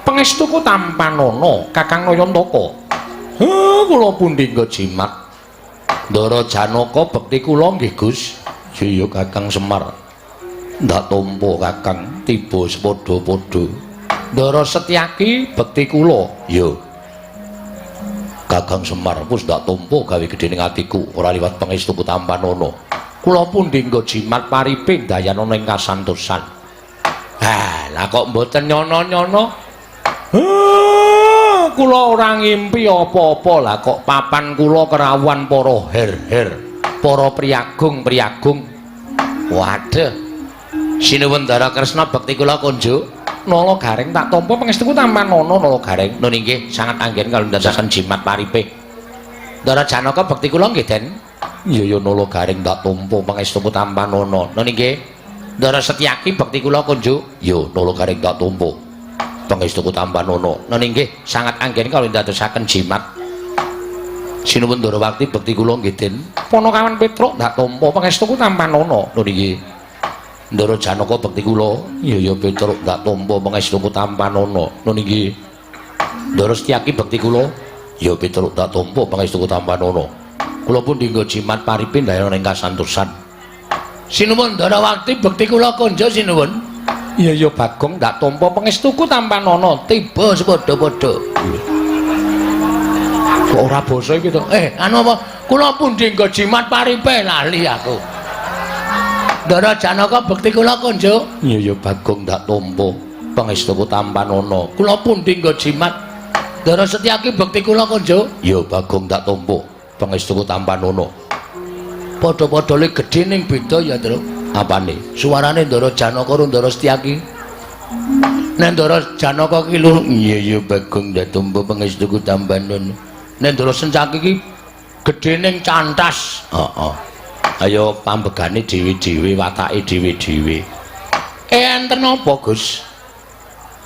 pangestuku tampanono Kakang Nayantaka. Kula pundi nggo jimat. Ndara Janaka bekti kula nggih, Gus. Iya Kakang Semar. Ndak tampa Kakang tiba sepadha-padha. Ndara Setyaki bekti kula. Iya. Kakang Semar wis ndak tampa gawe gedhe ning atiku ora liwat pangestuku tampanono. Kula pundi nggo jimat paripe ndayanana ing kasantosan. Ah, lah kok mboten nyono-nyono? Kula ora ngimpi apa-apa, lah kok papan kula kerawuhan para her-her, para priyagung-priyagung. Waduh. Sinuwun Ndara Kresna bekti kula kunjuk. Nala Gareng tak tampa pangestuku tampanono Nala Gareng. Nun inggih sangat anggen kalau ndadosaken jimat paripe. Ndara Janaka bekti kula nggih, Den. Iya ya Nala Gareng tak tampa pangestuku tampanono. Nun inggih. Ndara Setyaki bekti kula kunjuk. Ya Nala Gareng tak tampa pangestuku tampanono. Nun inggih sangat anggen kalau ndadosaken jimat. Sinuwun Ndarawati bekti kula nggih, Den. Panakawan Petruk tak tampa pangestuku tampanono. Nun inggih. Ndara Janaka bekti kula. Iya ya Petruk tak tampa pangestuku tampanono. Nun inggih. Ndara Setyaki bekti kula. Ya Petruk tak tampa pangestuku tampanono. Kula pun dinggo jimat paripe ndayana ing kasantosan. Sinuwun Ndarawati, bekti kula konjo sinuwun. Iya ya Bagong, ndak tampa pangestuku tampanana tiba sepadha-padha. Kok ora basa iki to? Anu apa? Kula pun dinggo jimat paripe, lali aku. Ndara Janaka, bekti kula konjo. Iya ya Bagong, ndak tampa pangestuku tampanana. Kula pun dinggo jimat. Ndara Setyaki, bekti kula konjo. Ya Bagong, ndak tampa pangestuku tampanana. Padha-padha le gedhe ning beda ya, Truk. Apane? Suarane Ndara Janaka karo Ndara Setyaki. Nek Ndara Janaka ki lho, iya ya Bagong, ndak tampa pangestuku tampanana. Nek Ndara Setyaki ki gedhe ning cantas. Heeh. Ayo pambegane dhewe-dhewe, watake dhewe-dhewe. Enten apa, Gus?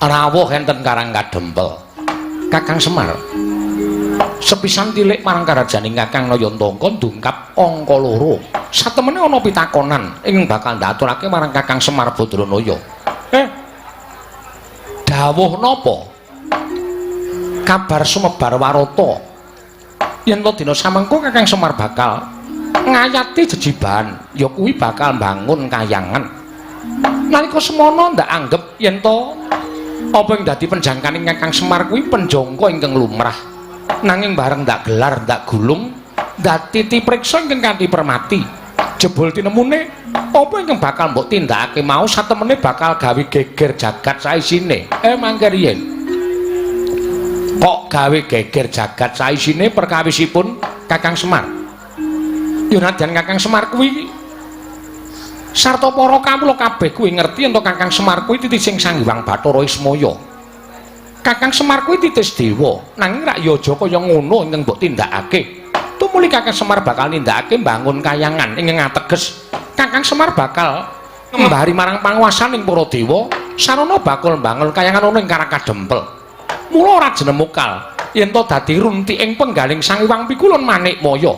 Rawuh enten Karang Kadempel. Kakang Semar. Sepisan tilik marang karajaning Kakang Nayantangka ndungkap angka 2. Satemene ana pitakonan ing bakal ndaturake marang Kakang Semar Badranaya. Dawuh napa? Kabar sumebar warata yen to dina samengko Kakang Semar bakal ngayati jejibahan, ya kuwi bakal mbangun kayangan. Nalika semono ndak anggep yen to apa ing dadi penjangkaning Kakang Semar kuwi penjangka ingkang lumrah. Nanging bareng ndak gelar, ndak gulung, ndak titi priksa ingkang kanthi permati. Jebul tinemune apa ingkang bakal mbok tindakake mau satemene bakal gawe geger jagat saisine. Mangke riyen. Kok gawe geger jagat saisine perkawisipun Kakang Semar? Ya nadyan Kakang Semar kuwi sarta para kawula kabeh kuwi ngerti yen Kakang Semar kuwi titising Sang Hyang Bathara Ismaya. Kakang Semar kuwi titis dewa, nanging rak ya aja kaya ngono ingkang mbok tindakake. Tumuli Kakang Semar bakal nindakake mbangun kayangan ingkang ateges Kakang Semar bakal ngembari marang panguwasaning para dewa, sarana bakal mbangun kayangan ana ing Karang Kadempel. Mula ora jenemukal yen to dadi runtiking penggaling Sang Hyang Pikulun Manikmaya.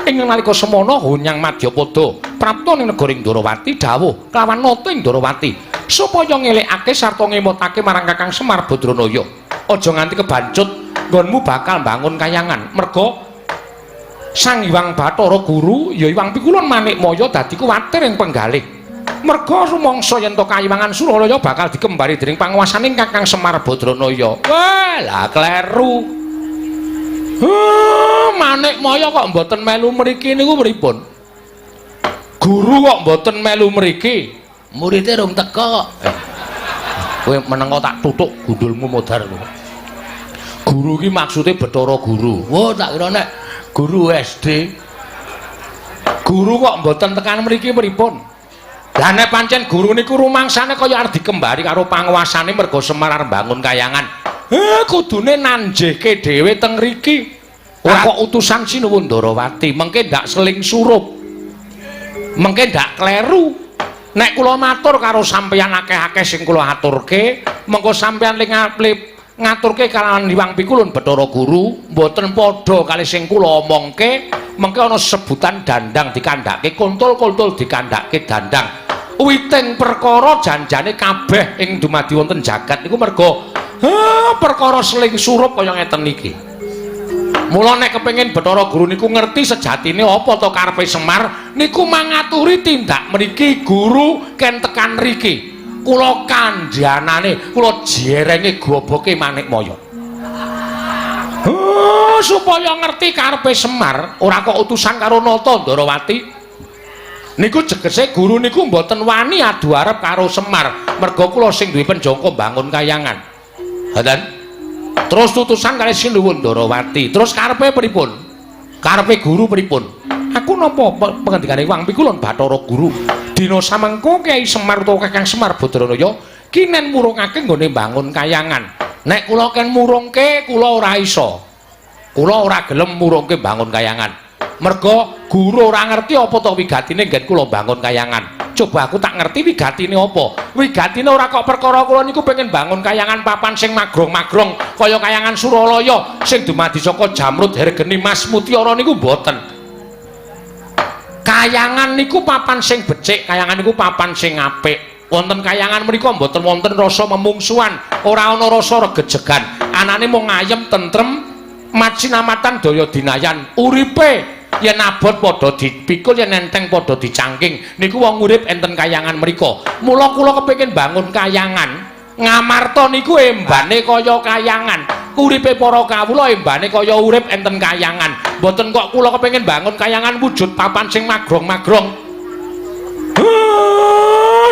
Ing nalika semono Hunyang Madyapada prapta ning negara Ndrawati dawuh kelawan nata ing Ndrawati supaya ngelekake sarta ngemotake marang Kakang Semar Badranaya. Aja nganti kebancut nggonmu bakal mbangun kayangan, merga Sang Hyang Bathara Guru ya Hyang Pikulun Manikmaya dadi kuwatir ing penggalih. Merga rumangsa yen to kayiwangan Suralaya bakal dikembari dening panguwasaning Kakang Semar Badranaya. Wah, lah kleru. Manikmaya kok mboten melu mriki niku pripun? Guru kok mboten melu mriki? Murite rung teka kok. Kowe meneng kok tak tutuk gundulmu modar kowe. Guru ki maksude Bathara Guru. Wah, tak kira nek guru SD. Guru kok mboten tekan mriki pripun? Lah nek pancen guru niku rumangsane kaya arep dikembari karo panguwasane merga Semar arep mbangun kayangan. Kudune nanjehke dhewe teng mriki. Ora kok utusan Sinuwun Ndarawati, mengke ndak seling surup. Mengke ndak kleru. Nek kula matur karo sampeyan akeh-akeh sing kula aturke, mengko sampeyan ling ngaturke kalawan Hyang Pikulun Bathara Guru, mboten padha kali sing kula omongke, mengke ana sebutan dandang dikandhake kontol-kontol dikandhake dandang. Witing perkara janjane kabeh ing dumadi wonten jagat niku merga perkara seling surup kaya ngeten iki. Mula nek kepengin Bathara Guru niku ngerti sejatine apa to karepe Semar niku mangaturi tindak mriki guru ken tekan mriki. Kula kandhanane, kula jerenge goboke Manikmaya. Supaya ngerti karepe Semar, ora kok utusan karo Nata Ndarawati. Niku jegese guru niku mboten wani adu arep karo Semar, merga kula sing duwe penjangka mbangun kayangan. Ngoten. Terus tutusan kali Sinuwun Ndarawati. Terus karepe pripun? Karepe guru pripun? Aku napa pengendikane Hyang Pikulun Bathara Guru. Dina samengko Kyai Semar utawa Kakang Semar Badranaya kinen murungake nggone mbangun kayangan. Nek kula ken murungke, kula ora iso. Kula ora gelem murungke mbangun kayangan. Merga guru ora ngerti apa to wigatine nggen kula mbangun kayangan. Coba aku tak ngerti wigatine apa. Wigatine ora kok perkara kula niku pengen bangun kayangan papan sing magrong-magrong kaya kayangan Suralaya sing dumadi saka jamrud hergeni mas mutiara niku mboten. Kayangan niku papan sing becik, kayangan niku papan sing apik. Wonten kayangan menika mboten wonten rasa memungsuhan, ora ana rasa regejegan. Anane mung ayem tentrem, macinamatan daya dinayan, uripe Yen abot padha dipikul, yen enteng padha dicangking. Niku wong urip enten kayangan mriku. Mula kula kepengin bangun kayangan. Ngamarta niku embane kaya kayangan. Uripe para kawula embane kaya urip enten kayangan. Mboten kok kula kepengin bangun kayangan wujud papan sing magrong-magrong.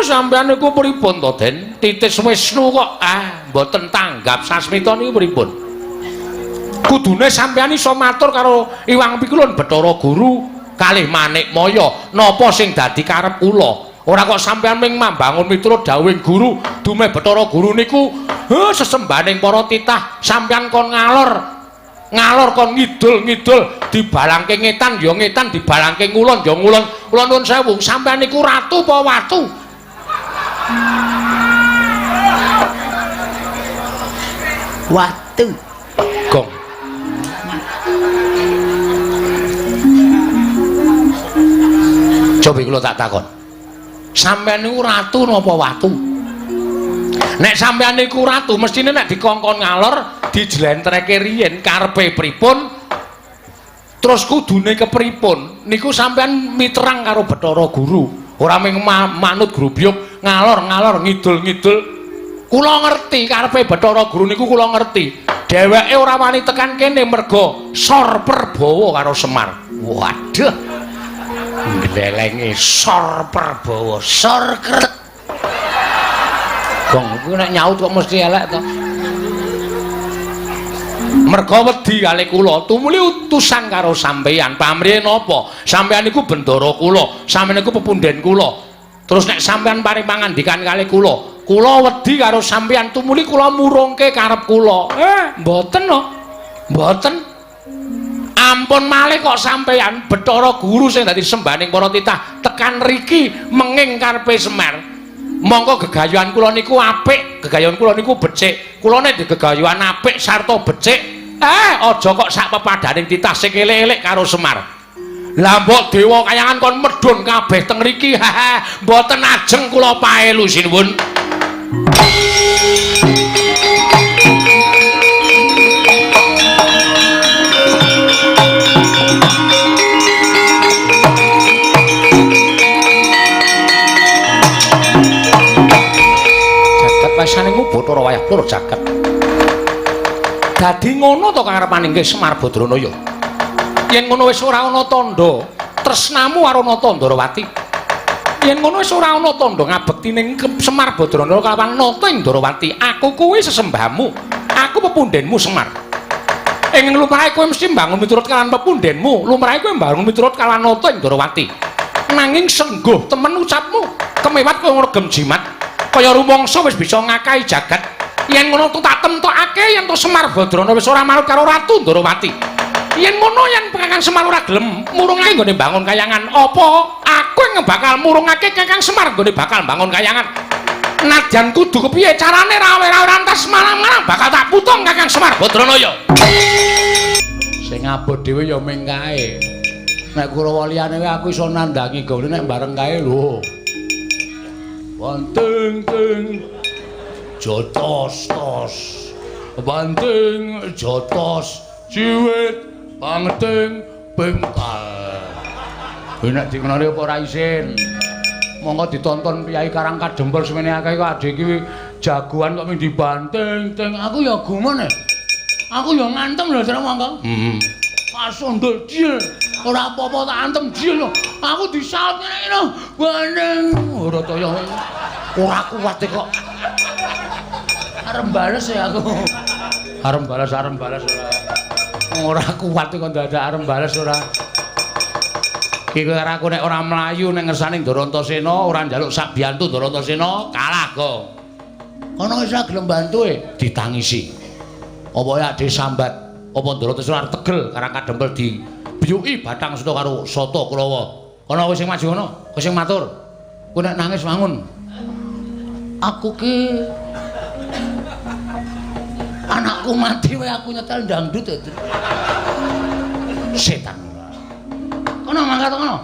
Sampeyan niku pripun to, Den? Titis Wisnu kok mboten tanggap sasmita niku pripun? Kudune sampeyan iso matur karo Iwang Pikulun Bathara Guru kalih Manikmaya napa sing dadi karep kula. Ora kok sampeyan ming mambangun miturut dawuhing guru, dumeh Bathara Guru niku sesembahaning para titah, sampeyan kon ngalor. Ngalor kon ngidul-ngidul, dibalangke ngetan ya ngetan, dibalangke ngulon ya ngulon. Kula nuwun sewu, sampeyan niku ratu apa watu? Watu. Gong. Coba kula tak takon. Sampeyan niku ratu napa watu? Nek sampeyan niku ratu, mestine nek dikongkon ngalor dijlentreke riyin karepe pripun, terus kudune kepripun, niku sampeyan miterang karo Bathara Guru. Ora mung manut grubyuk ngalor-ngalor ngidul-ngidul. Kula ngerti karepe Bathara Guru niku kula ngerti. Dheweke ora wani tekan kene merga sor perbawa karo Semar. Waduh. Nglelenge sor perbawa, sor krek. Gong kuwi nek nyaut kok mesti elek to. Merga wedi kali kula, tumuli utusan karo sampeyan. Pamrihe napa? Sampeyan niku bendara kula, sampeyan niku pepundhen kula. Terus nek sampeyan paring pangandikan kali kula, kula wedi karo sampeyan, tumuli kula murungke karep kula. Mboten no. Mboten. Ampun malih kok sampeyan Bathara Guru sing dadi sembahaning para titah tekan riki menging karepe Semar. Mongko gegayuhan kula niku apik, gegayuhan kula niku becik. Kula nek gegayuhan apik sarta becik, aja kok sak pepadaning titah sing elek-elek karo Semar. Lah mbok dewa kayangan kon medhun kabeh teng riki, mboten ajeng kula paelu sinuwun. Pasaningmu Bathara wayah plur jagat. Dadi ngono to karepaning Semar Badranaya. Yen ngono wis ora ana tandha tresnamu karo Nata Ndarawati. Yen ngono wis ora ana tandha ngabekti ning Semar Badranaya kelawan Nata ing Ndarawati. Aku kuwi sesembahmu. Aku pepundhenmu Semar. Ing lumrahe kowe mesti mbangun miturut kalawan pepundhenmu, lumrahe kowe mbangun miturut kalawan Nata ing Ndarawati. Nanging sengguh temen ucapmu, kemewat kowe ngregem jimat. Kaya rumangsa wis bisa ngakahi jagat. Yen ngono tak temtokake yen to Semar Badrana wis ora manut karo Ratu Ndarawati. Yen ngono yen Kakang Semar ora gelem murungake nggone bangun kayangan, apa aku yang bakal murungake Kakang Semar nggone bakal bangun kayangan? Nadyan kudu kepiye carane rawe-rawe rantas malam-malam bakal tak putung Kakang Semar Badranaya. Sing abot dhewe ya ming kae. Nek Kurawa liyane aku iso nandangi gone nek bareng kae lho. Banting ting jotos tos, banting jotos ciwit banting bengkal. Kowe nek dikenali apa ora isin? Monggo ditonton Kyai Karang Kadempel semene akeh kok adhe iki jagoan kok ming dibanting ting. Aku ya gumun e. Aku ya ngantem lho jare monggo. Heeh. Pasundul jil. Ora apa-apa tak antem jil lho. Aku disaut ngene iki lho. Banting ora kaya ora kuat kok. Arep bales ya aku. Arep bales ora. Ora kuat kok dadak arep bales ora. Iki karo aku nek ora mlayu nek ngersane Ndarantasena ora njaluk sak biyantu Ndarantasena kalah kok. Kono wis ora gelem bantu e ditangisi. Apa ya ade sambat, apa Ndarantasena arep tegel Karang Kadempel di biyuki batang seta karo sata Kurawa. Kono kowe sing maju kono, kowe sing matur. Kowe nek nangis wangun. Aku ki anakku mati wae aku nyetel dangdut e. Setan. Kono mangkat kono.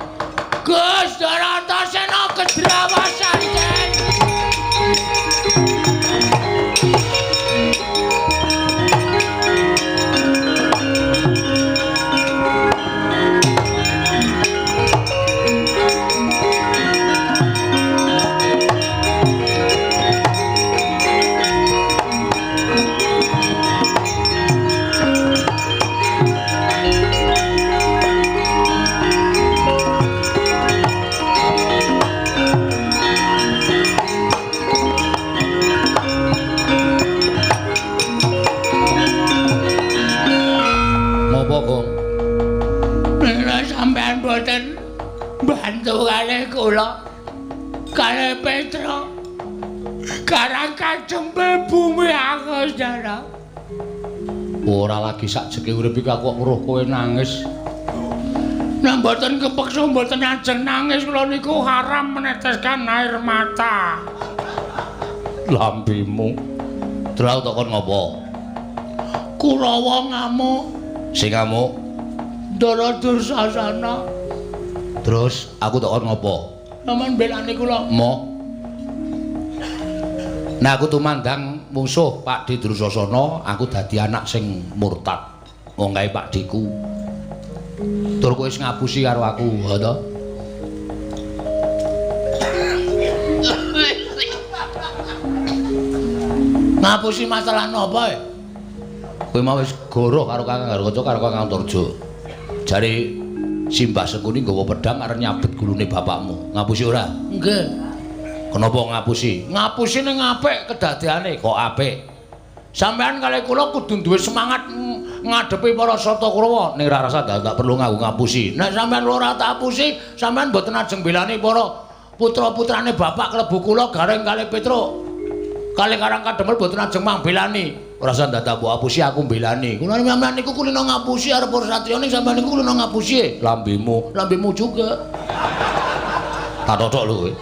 Gus Ndarantasena kedrawasan Den. kula kalih Petro. Karang kadempel bumi aku Ndara. Ora lagi sak jeke urip iki aku kok weruh kowe nangis. Nek mboten kepeksa mboten ajeng nangis kula niku haram meneteskan air mata. Lambemu. Terus tak kon ngopo? Kurawa ngamuk. Sing ngamuk Ndara Dursasana. Terus aku tak kon ngopo? Sampeyan belani kula. Moh. Nah aku tumandang mungsuh Pakdhe Dursasana, aku dadi anak sing murtad. Wong kae Pakdheku. Tur kowe wis ngapusi karo aku, ha to? Ngapusi masalah napa e? Kowe mau wis goroh karo Kakang Garukaca karo Kakang Antarja. Jare Simbah Sengkuni nggawa pedhang arep nyabet gulune bapakmu. Ngapusi ora? Nggih. Kenapa ngapusi? Ngapusi ning apik kedadeane kok apik. Sampeyan kalih kula kudu duwe semangat ngadepi para Sata Kurawa ning ora rasa tak perlu nganggo ngapusi. Nek sampeyan ora tak apusi, sampeyan mboten ajeng belani para putra-putrane bapak klebu kula Gareng kalih Petruk. Kalih Karang Kadempel mboten ajeng mangbelani. Ora usah dadak mbok apusi aku mbelani. Kula sampeyan niku kulino ngapusi arep para satriya ning sampeyan niku kulino ngapusi. Lambemu, lambemu juga. Tak totok lho kowe.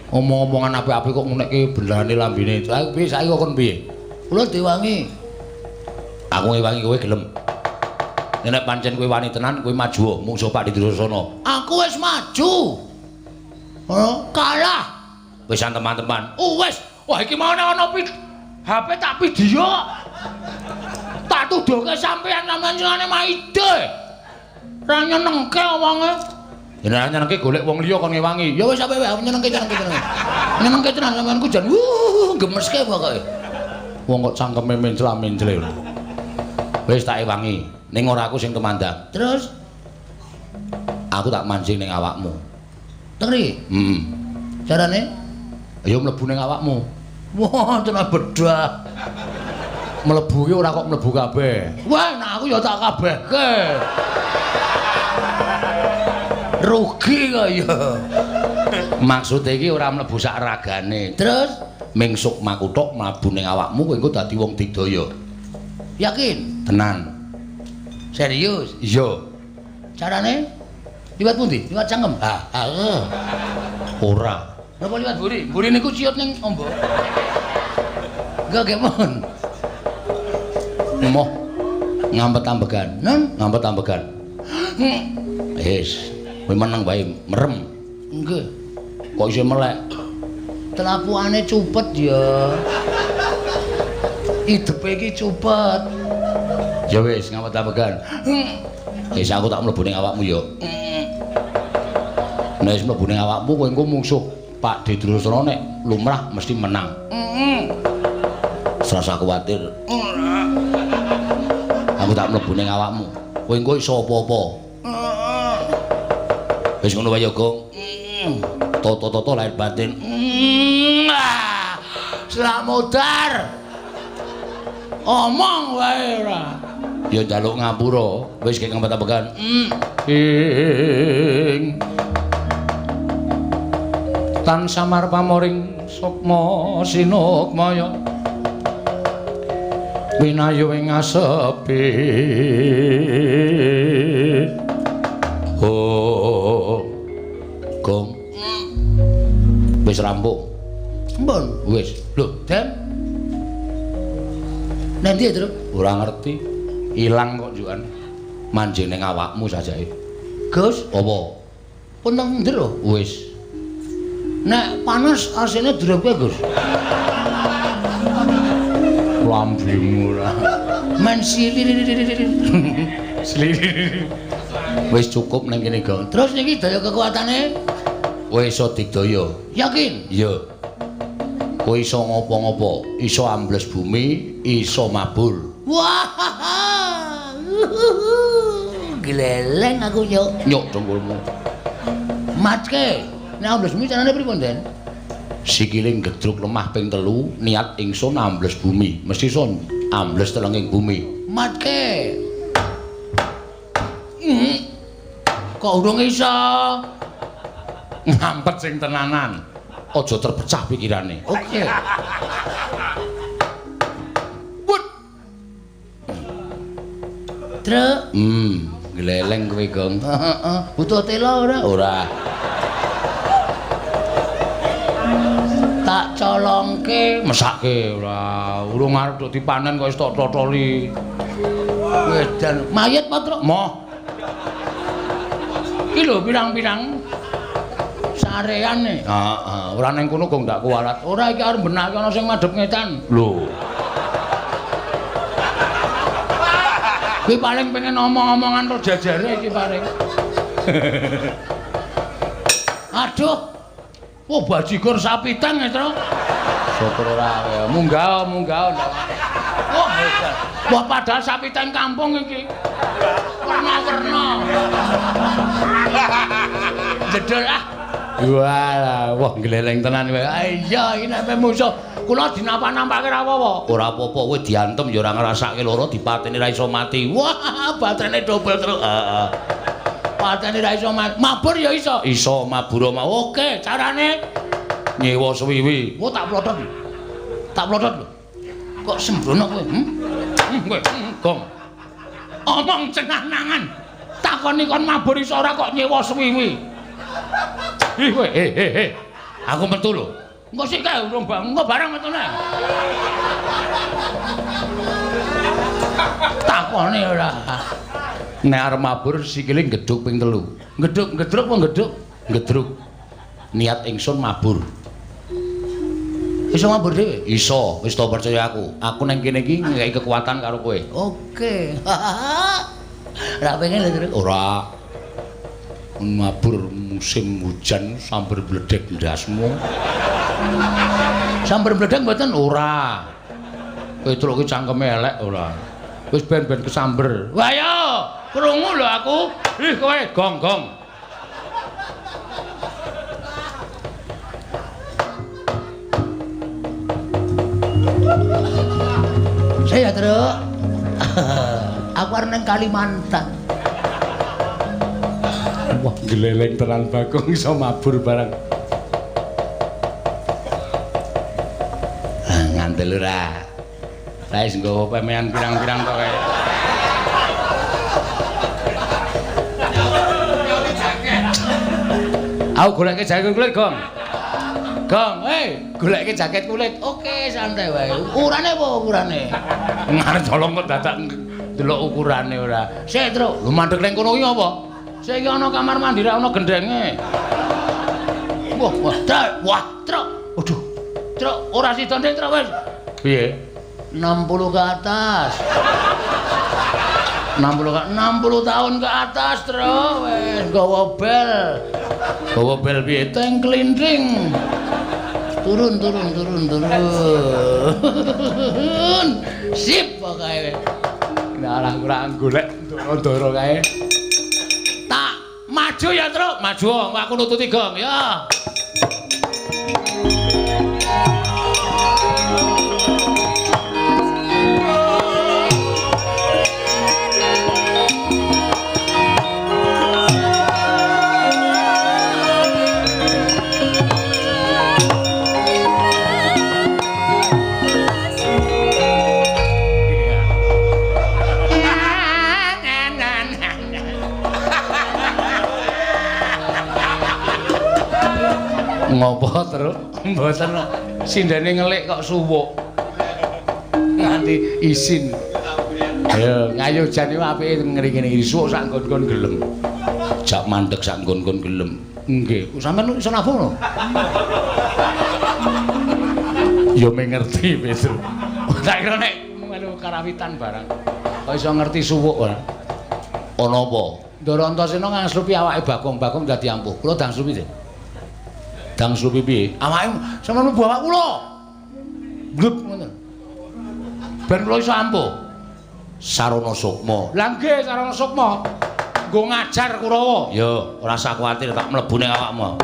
Omong-omongan apik-apik kok ngunekke belane lambene. Lha piye saiki kok kon piye? Kula diwangi. Aku ngewangi kowe gelem. Nek pancen kowe wani tenan kowe maju mungsuh Pakdhe Dursasana. Aku wis maju. Oh, kalah. Wis teman-teman. Oh wis. Wah iki mau ana HP tak video. Tak tuduhke sampeyan sampeyan senengane maide. Ra nyenengke wonge. Yen ora nyenengke golek wong liya kon ngewangi. Ya wis sampe wae nyenengke nyenengke. Nyenengke tenan sampean ku jan gemeske pokoke. Wong kok cangkeme mencla-mencle. Wis tak ewangi, ning ora aku sing tumandang. Terus aku tak mancing ning awakmu. Teng mriki? Heeh. Carane? Ya mlebu ning awakmu. Wah, tenan bedah. Mlebu ki ora kok mlebu kabeh. Wah, nek aku ya tak kabehke. Rugi kok ya. Maksude iki ora mlebu sak ragane. Terus ming sukmaku tok mlebu ning awakmu kowe engko dadi wong digdaya. Yakin? Tenan. Serius? Iya. Carane? Liwat pundi? Liwat cangkem? Ha, ha. Ora. Napa liwat mburi? Mburi niku ciut ning ombo. Enggak gemon. Moh ngampet-ambegan. Nen, ngampet-ambegan. Wis, kowe meneng wae merem. Nggih. Kok isih melek? Telapukane cupet ya. Idepe iki cupet. Ya wis, ngampet-ambegan. Wis aku tak mlebu ning awakmu ya. Nek wis mlebu ning awakmu kowe engko mungsuh Pakdhe Dursasana nek lumrah mesti menang. Serasa kuwatir. Aku tak mlebu ning awakmu. Kowe engko iso apa-apa. Wis ngono wae ya, Gong. Toto-toto lahir batin. Slamodar. Omong wae ora. Ya njaluk ngapura, wis kek ngempet-ambegan. Ing tan samar pamoring sukma sinukmaya winayu ing asepi. Oh, Gong. Wis rampung. Mbon, wis. Lho, Den. Nanti ya, Truk? Ora ngerti. Ilang kok njukan. Manjing ning awakmu sajake. Gus, apa? Pun teng njero. Wis. Nek panas asine drepke, Gus. Lambemu ora. Men sili. Wis cukup ning kene, Gong. Terus niki daya kekuatane? Kowe iso digdaya. Yakin? Iya. Kowe iso ngopo-ngopo, iso ambles bumi, iso mabur. Wah. Gleleng aku nyuk. Nyuk dengkulmu. Matke. Nek ambles bumi carane pripun, Den? Sikile gedruk lemah ping 3, niat ingsun ambles bumi. Mesti iso ambles telenging bumi. Matke. Kok urung iso? Ngampet sing tenanan. Aja terpecah pikirane. Oke. Wut. Truk. Gleleng kowe, Gong. Heeh. Butuh tela ora? Ora. Tak colongke, mesake ora. Urung arep do dipanen kok wis tok totoli. Wedan mayit apa, Truk? Moh. Iki lho pirang-pirang sareane. Heeh, ora ning kono kok ndak kuwalat. Ora iki arep benake ana sing madhep ngetan. Lho. Kuwi paling pengen omong-omongan ro jajare iki paling. Aduh. Oh bajigur sapi tang ya, Truk. Syukur ora. Munggah, munggah. Wah, hebat. Wah, padahal sapi tang kampung iki. Werna-werna. Jedul ah. Walah, wah gleleng tenan kowe. Iya, iki nek musuh kula dinapa-nampake ra apa-apa. Ora apa-apa, kowe diantem ya ora ngrasake lara, dipateni ra iso mati. Wah, baterene dobel terus. Heeh. Patene ra iso mati. Mabur ya iso. Iso mabur mau. Oke, carane nyewa suwiwi. Wah, tak plotot. Tak plotot lho. Kok sembrono kowe? Kowe, gong. Omong cenah-nangan. Takoni kon mabur iso ora kok nyewa suwiwi. Ih kowe, he. Aku metu lho. Engko sik kae urung engko bareng metune. Takone ora. Nek arep mabur sikile ngedhuk ping 3. Ngedhuk, ngedruk apa ngedhuk? Ngedruk. Niat ingsun mabur. Iso mabur dhewe? Iso, wis to percaya aku. Aku nang kene iki ngekeki kekuatan karo kowe. Oke. Ora pengen lho, Truk. Ora. Mabur musim hujan sambar bledek ndasmu. Sambar bledek mboten? Ora. Kowe truk ki cangkeme elek ora. Wis ben-ben kesamber. Wah yo, krungu lho aku. Ih kowe gong-gong. Saya Truk. Aku arep nang Kalimantan. Wah, gleleng tenan Bagong iso mabur barang. Ah, ngandel ora. Saya wis nggawa pemean pirang-pirang to kae. Aku goleke jaket kulit, Gong. Gong, hei, goleke jaket kulit. Oke, santai wae. Ukurane apa ukurane? Ngarep colong kok dadak delok ukurane ora. Sik, Truk. Lho mandek ning kono ki apa? Sik iki ana kamar mandi ra ana gendenge. Wah, wah, Truk. Wah, Truk. Aduh. Truk, ora sida ndek, Truk wis. Piye? 60 ke atas. 60 tahun ke atas, Truk. Wis nggawa bel. Gawa bel piye? Teng klinting. Turun, turun, turun, turun. Sip pokoke. Nah, ora golek ndoro-ndoro kae. Tak maju ya, Truk. Maju, aku nututi gong ya. Ngopo, Truk? Mboten sindene ngelik kok suwuk. Nganti isin. Ayo, ngayo jane apike ngene iki suwuk sak nggon-nggon gelem. Jak mandeg sak nggon-nggon gelem. Nggih, sampean iso nabung lho. Ya mengerti, Petru. Tak kira nek melu karawitan barang. Kok iso ngerti suwuk ora? Ana apa? Ndara Antasena ngangslupi awake Bagong, Bagong dadi ampuh. Kula dangslupi, Dik. Dangslupi piye? Awake sampeyan mlebu awak kula. Blub ngoten. Ben kula iso ampuh. Sarana sukma. Lah nggih, sarana sukma. Nggo ngajar Kurawa. Ya, ora usah kuwatir tak mlebu ning awakmu.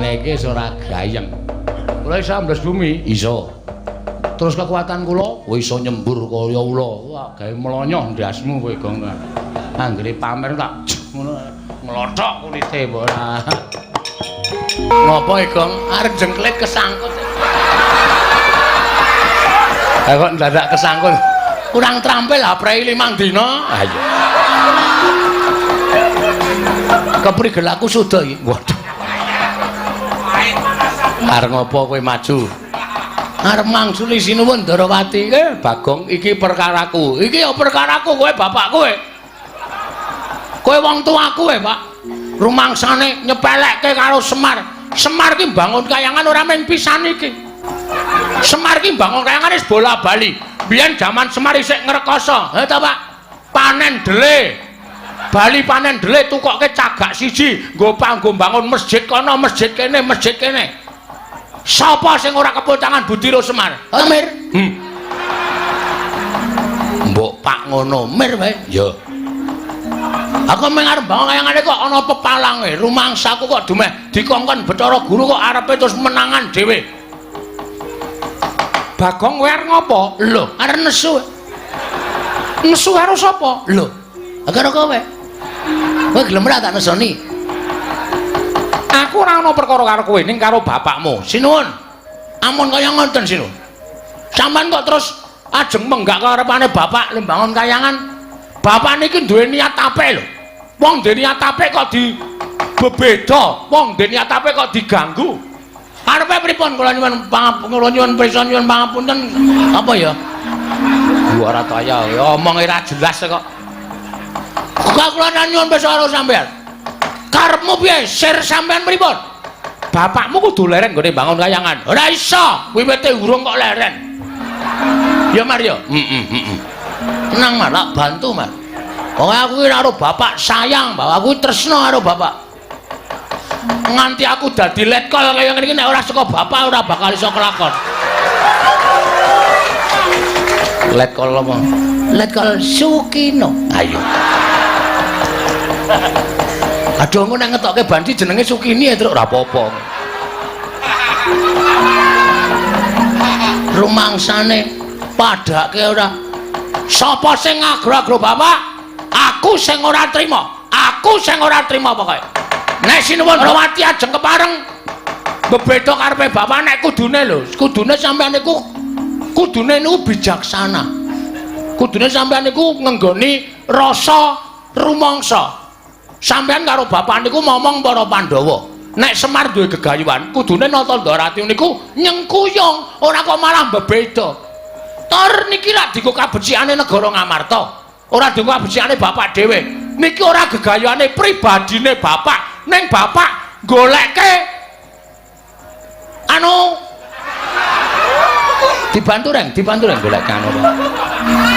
Ngene iki wis ora gayeng. Kula iso ambles bumi? Iso. Terus kekuatan kula? Oh, iso nyembur kaya ula. Wah, gawe mlonyoh ndasmu kowe, Gong. Anggere pamer tak ngono nglothok kulite mbok ora. Ngopo e, Gong? Arep jengklit kesangkut. Lah kok ndadak kesangkut. Kurang terampil aprei 5 dina. Ha iya. Keprigel aku suda iki. Waduh. Arep ngopo kowe maju? Arep mangsuli sinuwun Ndarawati. Bagong, iki perkaraku. Iki ya perkaraku kowe bapak kowe. Kowe wong tuaku kowe, Pak. Rumangsane nyepelekke karo Semar. Semar ki mbangun kayangan ora mung pisan iki. Semar ki mbangun kayangan wis bola-bali. Biyen jaman Semar isih ngrekoso. Ha ta, Pak? Panen dele. Bali panen dele tukokke cagak siji nggo panggo mbangun masjid kono, masjid kene, masjid kene. Sapa sing ora kepul tangan budi ro Semar? Ha, Mir. Mbok Pak ngono, Mir wae. Ya. Aku mung arep bangun kayangane kok ana pepalange, rumangsaku kok dumeh dikongkon Bathara Guru kok arepe terus menangan dhewe. Bagong kowe arep ngopo? Lho, arep nesu. Nesu karo sapa? Lho, karo kowe. Kowe gelem ora tak nesoni? Aku ora ana perkara karo kowe ning karo bapakmu. Sinuwun. Amun kaya ngoten sinuwun. Sampeyan kok terus ajeng menggak karepane bapak le mbangun kayangan. Bapak niki duwe niat apik lho. Wong duwe niat apik kok di bebeda, wong duwe niat apik kok diganggu. Arepe pripun kula nyuwun kula nyuwun prisa nyuwun pangapunten apa ya? Ora kaya ya omong ora jelas kok. Kok kula nyuwun prisa karo sampeyan. Karepmu piye? Sir sampeyan pripun? Bapakmu kudu leren nggone bangun kayangan. Ora iso, wiwite urung kok leren. Ya Mar ya? Heeh, heeh. Tenang Mar, tak bantu Mar. Pokoke aku ki karo bapak sayang, bapak aku tresno karo bapak. Nganti aku dadi letkol kaya ngene iki nek ora saka bapak ora bakal iso kelakon. Letkol apa? Letkol Sukino. Ayo. Aduh engko nek ngetokke banci jenenge Sukini ya truk ora apa-apa. Rumangsane padake ora. Sapa sing ngagro-agro bapak? Aku sing ora trima. Aku sing ora trima pokoke. Nek sinuwun Rawati ajeng kepareng bebeda karepe bapak nek kudune lho, kudune sampeyan niku kudune niku bijaksana. Kudune sampeyan niku ngenggoni rasa rumangsa. Sampeyan karo bapak niku momong para Pandhawa. Nek Semar duwe gegayuhan, kudune Nata Ndorati niku nyengkuyung, ora kok malah bebeda. Tor niki lak dienggo kabecikane negara Ngamarta. Ora dienggo kabecikane bapak dhewe. Niki ora gegayuhane pribadine bapak, ning bapak goleke anu dibantu reng, dibantu reng golek anu.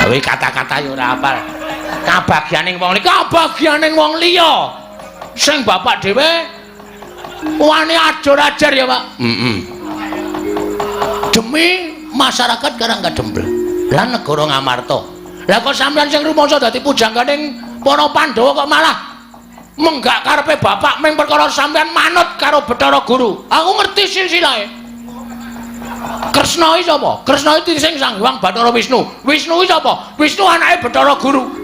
Kowe kata-kata ya ora hafal. Kabagyaning wong liya, kabagyaning wong liya. Sing bapak dhewe wani ajur-ajar ya, Pak. Heeh. Demi masyarakat Karang Kadempel lan negara Ngamarta. Lah kok sampeyan sing rumangsa dadi pujangganing para Pandhawa kok malah menggak karepe bapak ming perkara sampeyan manut karo Bathara Guru. Aku ngerti silsilahe. Kresna iki sapa? Kresna iki sing Sang Hyang Bathara Wisnu. Wisnu iki sapa? Wisnu anake Bathara Guru.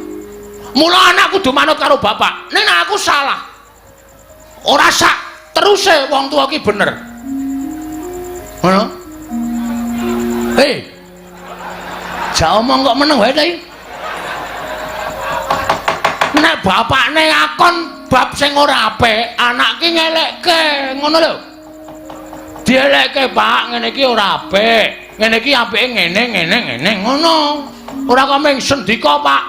Mula anak kudu manut karo bapak. Ning aku salah. Ora sak teruse wong tuwa ki bener. Ngono? Hei. Jak omong kok meneng wae ta iki? Nek bapakne ngakon bab sing ora apik, anak ki ngelekke, ngono lho. Dielekke, Pak, ngene iki ora apik. Ngene iki apike ngene ngene ngene ngono. Ora kok mung sendika, Pak.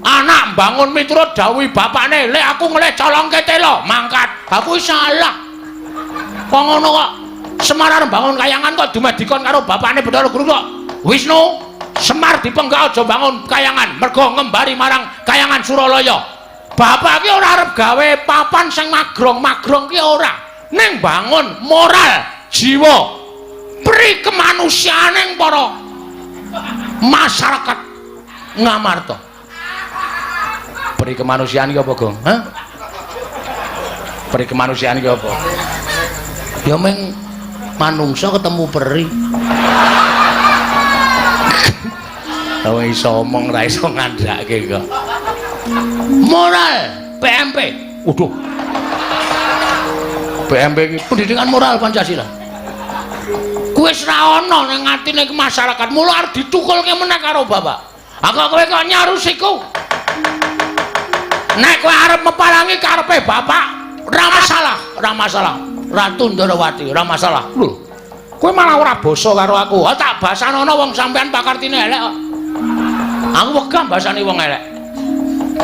Anak mbangun miturut dawuh bapakne, "Lek aku ngelih colongke telo, mangkat." Aku salah. Kok ngono kok Semar arep bangun kayangan kok dumeh dikon karo bapakne Bathara Guru kok. Wisnu, Semar dipenggak aja bangun kayangan, mergo ngembari marang kayangan Suralaya. Bapak ki ora arep gawe papan sing magrong-magrong ki ora. Ning bangun moral, jiwa, pri kemanusiaaning para masyarakat Ngamarta. Pri kemanusiaan ki apa, Gong? Hah? Pri kemanusiaan ki apa? Ya meng manungsa ketemu peri. Kowe iso omong ra iso ngandhake kok. Moral PMP. Waduh. PMP iki pendidikan moral Pancasila. Kuwi wis ra ana nang atine masyarakat. Mula arep ditukulke meneh karo bapak. Aku kowe kok nyarusiku. Nek kowe arep meparangi karepe bapak, ora masalah, ora masalah. Ratu Ndorowati, ora masalah. Lho. Kowe malah ora basa karo aku. Ha tak basanono wong sampean pakartine elek kok. Aku wegah basane wong elek.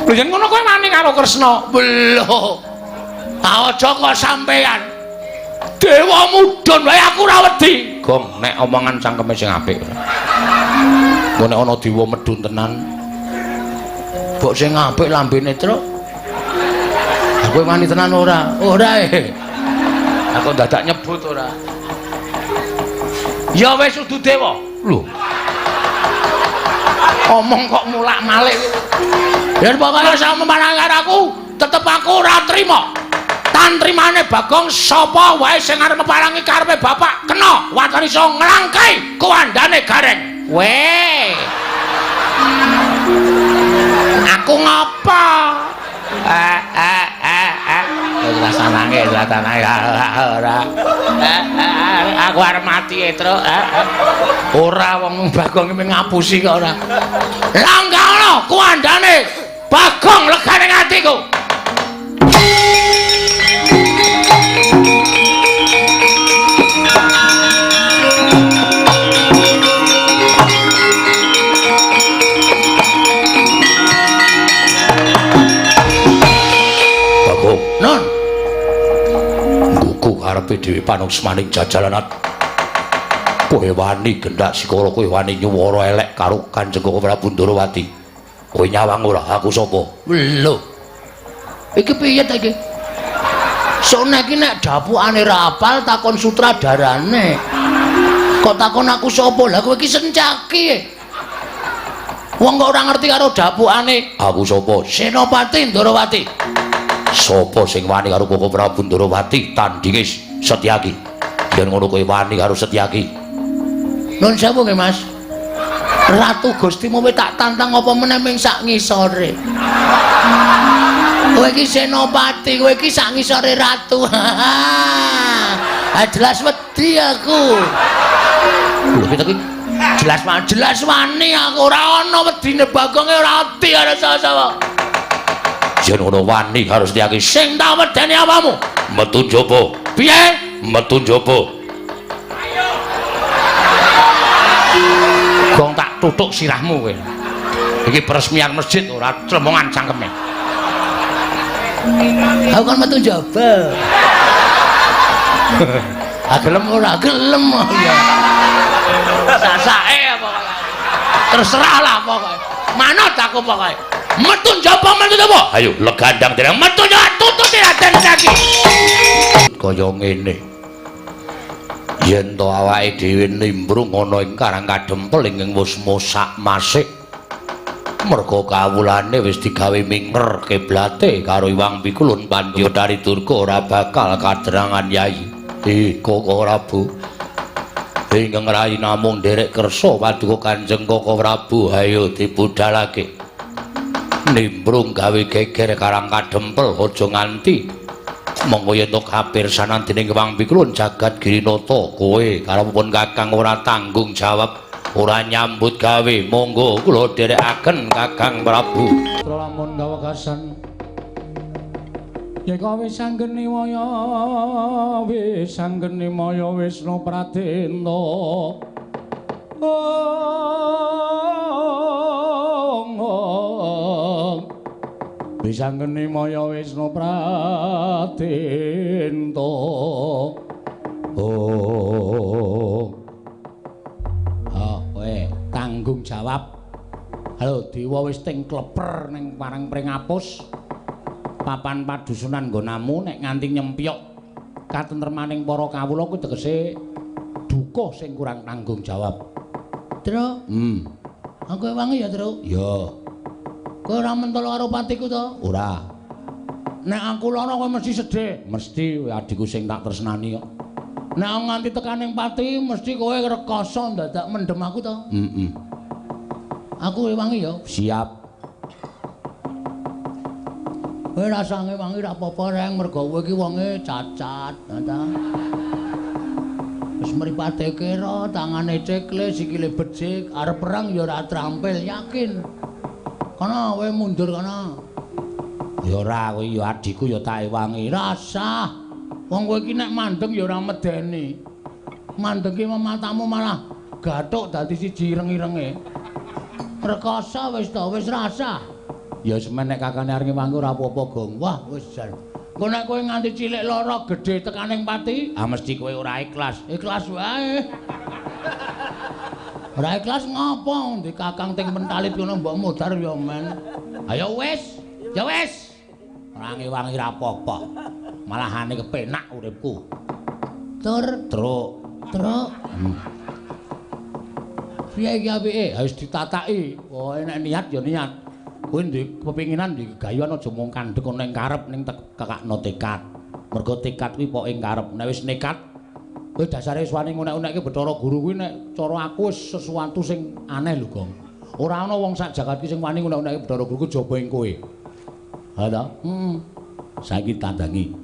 Lho yen ngono kowe wani karo Kresna. Lho. Aja kok sampean. Dewa mudhun wae aku ora wedi. Gong, nek omongan cangkeme sing apik. Engko nek ana dewa medhun tenan. Mbok sing apik lambene, Truk. Aku wani tenan ora? Ora e. Aku dadak nyebut ora. Ya wis udu dewa. Lho. Omong kok mulak-malik. Yen pokoke sama marang aku, tetep aku ora trima. Tantrimane Bagong sapa wae sing arep meparangi karepe bapak kena waton iso nglangkai kuwandane Gareng. Weh. Aku ngapa? Ora nangis, ora nangis, ora. Aku arep mati, Truk. Ora wong Bagong iki ngapusi kok ora. Lah enggak ono kuwandane Bagong legane atiku. Bagong, non. Nggugu karepe dhewe panuksmaning jajalanat. Kowe wani gendak sikara, kowe wani nyuwara elek karo Kanjeng Koko Prabu Ndorowati. Kowe nyawang ora aku sapa? Lho. Iki piye ta iki? Sone iki nek dapukane ra apal takon sutradarane. Kok takon aku sapa? Lah kowe iki sencaki. Wong kok ora ngerti karo dapukane. Aku sapa? Senopati Ndorowati. Sapa sing wani karo Koko Prabu Ndorowati tandinge Setyaki? Yen ngono kowe wani karo Setyaki. Nun sewu nggih, Mas. Ratu Gustimu kowe tak tantang apa meneh ming sak ngisore. Kowe iki senopati, kowe iki sak ngisore ratu. Ah jelas wedi aku. Lho iki jelas jelas wani aku ora ana wedine Bagonge ora wedi karo sapa-sapa. Yen ngono wani karo Setyaki sing tak wedeni apamu? Metu njaba. Piye? Metu njaba. Gong tak tutuk sirahmu kowe. Iki peresmian masjid ora clemongan cangkeme. Aku kan metu njaba. Ah gelem ora? Gelem ya. Sasake pokoke. Terserah lah pokoke. Manut aku pokoke. Metu njaba, metu njaba. Ayo legandang dereng metu njaba tutut Raden Setyaki. Kaya ngene. Yen to awake dhewe nimbrung ana ing Karang Kadempel ing wis mosak masik. Merga kawulane wis digawe minger kiblate karo Iwang Pikulun Pandya Betari Durga ora bakal kadrangan Yai. Koko Prabu. Ingkang rayi namung nderek kersa paduka Kanjeng Koko Prabu ayo dibudalake. Nimbrung gawe geger Karang Kadempel aja nganti monggo yen to kapirsanan dening Iwang Pikulun jagat Girinata kowe karepipun Kakang ora tanggung jawab ora nyambut gawe monggo kula dherekaken Kakang Prabu. Lamun kawekasan yeka wis anggeni waya wis anggeni maya Wisnu Pradena. Wis anggeni maya Wisnu Pradenta. Oh. Ah, kowe tanggung jawab. Halo, dewa wis ting kleper ning parang pringapus. Papan padusunan nggonamu nek nganti nyempyok katentremaning para kawula kuwi tegese duka sing kurang tanggung jawab. Truk. Aku ewangi ya, Truk. Ya. Kowe ora mentolo karo patiku to? Ora. Nek aku lara kowe mesti sedih. Mesti adikku sing tak tresnani kok. Nek nganti tekan ning pati mesti kowe rekoso dadak mendem aku to. Heeh. Aku ewangi ya. Siap. Kowe rasah ngewangi ra apa-apa reng, mergo kowe iki wonge cacat, ta. Wis mripate kera, tangane cekle, sikile becik, arep perang ya ora trampil, yakin. Kono kowe mundur kono. Ya ora, kowe ya adhiku ya tak ewangi. Rasah. Wong kowe iki nek mandeng ya ora medeni. Mandeng ki matamu malah gathuk dadi siji ireng-irenge. Rekoso wis to, wis rasah. Ya semen nek kakane arep ngewangi ora apa-apa, Gong. Wah, wis jan. Engko nek kowe nganti cilik lara gedhe tekan ning pati, ah mesti kowe ora ikhlas. Ikhlas wae. Ora ikhlas ngopo? Ndi kakang ting mentalit ngono mbok modar ya men. Ayo wis, ya wis. Ora ngewangi ra apa-apa. Malahane kepenak uripku. Tur, truk, truk. Piye iki apike? Harus ditataki. Pokoke nek niat ya niat. Kowe ndek kepinginan ndek gayuan aja mung kandhek ana ing karep ning tekakno tekad. Mergo tekad kuwi pokoke ing karep. Nek wis nekat, kowe dasare wis wani ngunek-unekke Bathara Guru kuwi nek cara aku wis sesuatu sing aneh lho, Gong. Ora ana wong sak jagat iki sing wani ngunek-unekke Bathara Guru kejaba ing kowe. Ha ta? Heeh. Saiki tandangi.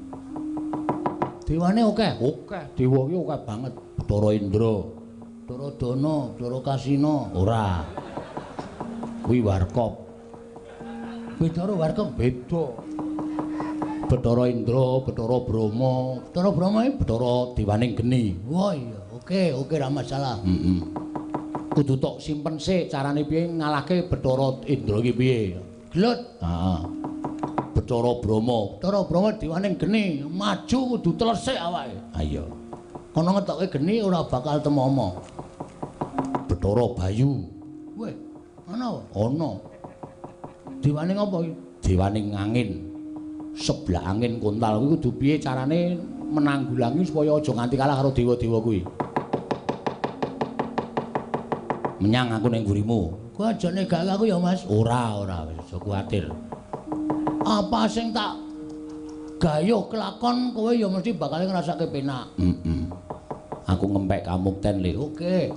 Dewane akeh, akeh. Dewa iki akeh banget. Bathara Indra, Bathara Dana, Bathara Kasina. Ora. Kuwi Warkop. Bathara Warkop beda. Bathara Indra, Bathara Brahma. Bathara Brahma iki Bathara dewaning geni. Wah iya, oke, oke ra masalah. Heeh. Kudu tok simpen sik carane piye ngalahke Bathara Indra iki piye. Gelut. Heeh. Bathara Brahma, Bathara Brahma dewaning geni, maju kudu telesik awake. Ha iya. Kono ngetoke geni ora bakal temomo. Bathara Bayu. Weh, ana? Ana. Dewaning apa iki? Dewaning angin. Sebelah angin kontal kuwi kudu piye carane menanggulangi supaya aja nganti kalah karo dewa-dewa kuwi. Menyang aku ning mburimu. Kowe aja negake aku ya, Mas. Ora, ora, wis aja kuwatir. Apa sing tak gayuh kelakon kowe ya mesti bakal ngrasake penak. Heeh. Aku ngempek kamukten le. Oke.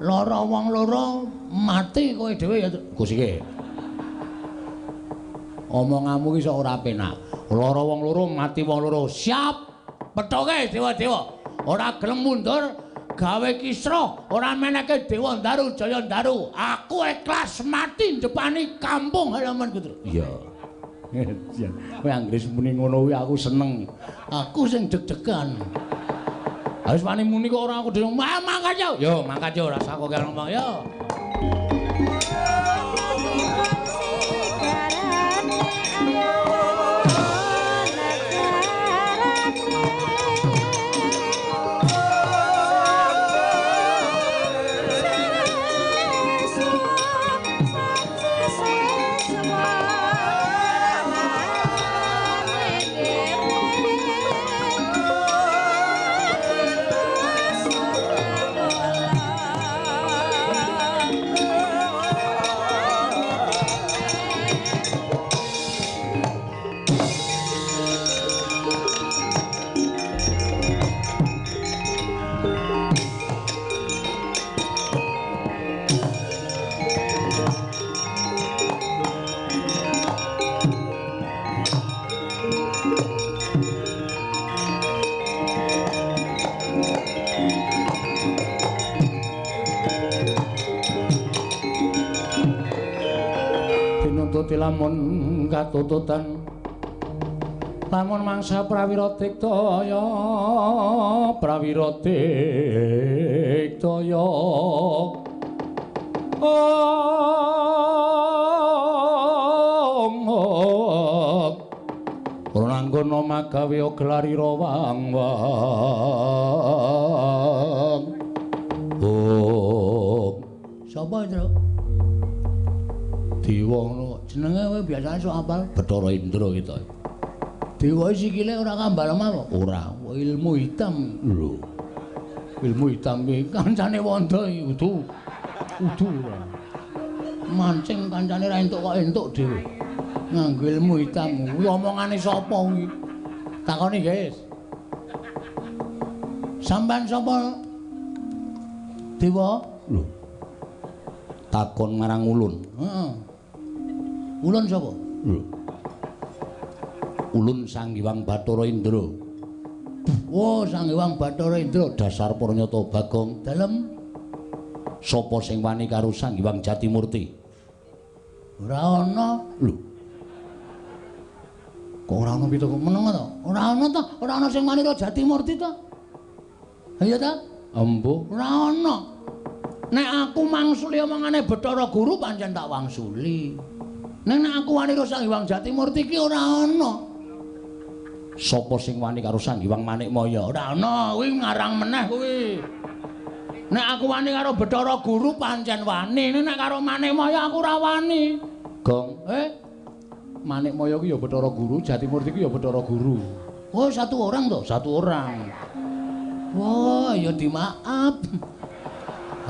Lara wong loro mati kowe dhewe ya Gus iki. Omonganmu iki sok ora penak. Lara wong loro mati wong loro. Siap. Pethoke dewa-dewa. Ora gelem mundur gawe kisruh, ora meneke Dewa Ndaru Jaya Ndaru. Aku ikhlas mati ndepani kampung halaman Putra. Iya. Kowe anggere muni ngono kuwi aku seneng. Aku sing deg-degan. Wis wani muni kok ora aku dhewe. Mangkat yo. Yo mangkat yo rasa kok ngomong yo. Lamun katututan lamun mangsa prawira tiktaya prawira tiktaya om om prananggana magawe gelarira wang wang om. Sapa Indra? Dewa ngono jenenge kowe biasane sok apal Bathara Indra kita. Dewa sikile ora kambal apa? Ora, ilmu hitam lho. Ilmu hitam iki kancane wanda iki udu. Udu ora. Mancing kancane ra entuk kok entuk dhewe. Nganggo ilmu hitam. Kuwi omongane sapa kuwi? Takoni, guys. Sampeyan sapa? Dewa? Lho. Takon marang Ulun. Heeh. Ulun sapa? Lho. Ulun Sang Hyang Bathara Indra. Oh, Sang Hyang Bathara Indra dasar pranyata Bagong. Dalem sapa sing wani karo Sang Hyang Jatimurti? Ora ana. Lho. Kok ora ana pitu meneng to? Ora ana to, ora ana sing wani karo Jatimurti to. Iya ta? Embuh, ora ana. Nek aku mangsuli omongane Bathara Guru pancen tak wangsuli. Ning nek aku wani karo Sang Hyang Jatimurti ki ora ana. Sapa sing wani karo Sang Hyang Manikmaya? Ora ana, kuwi ngarang meneh kuwi. Nek aku wani karo Bathara Guru pancen wani, nek karo Manikmaya aku ora wani. Gong, Manikmaya ki ya Bathara Guru, Jatimurti ki ya Bathara Guru. Oh, satu orang to? Satu orang. Wah, ya dimaaf.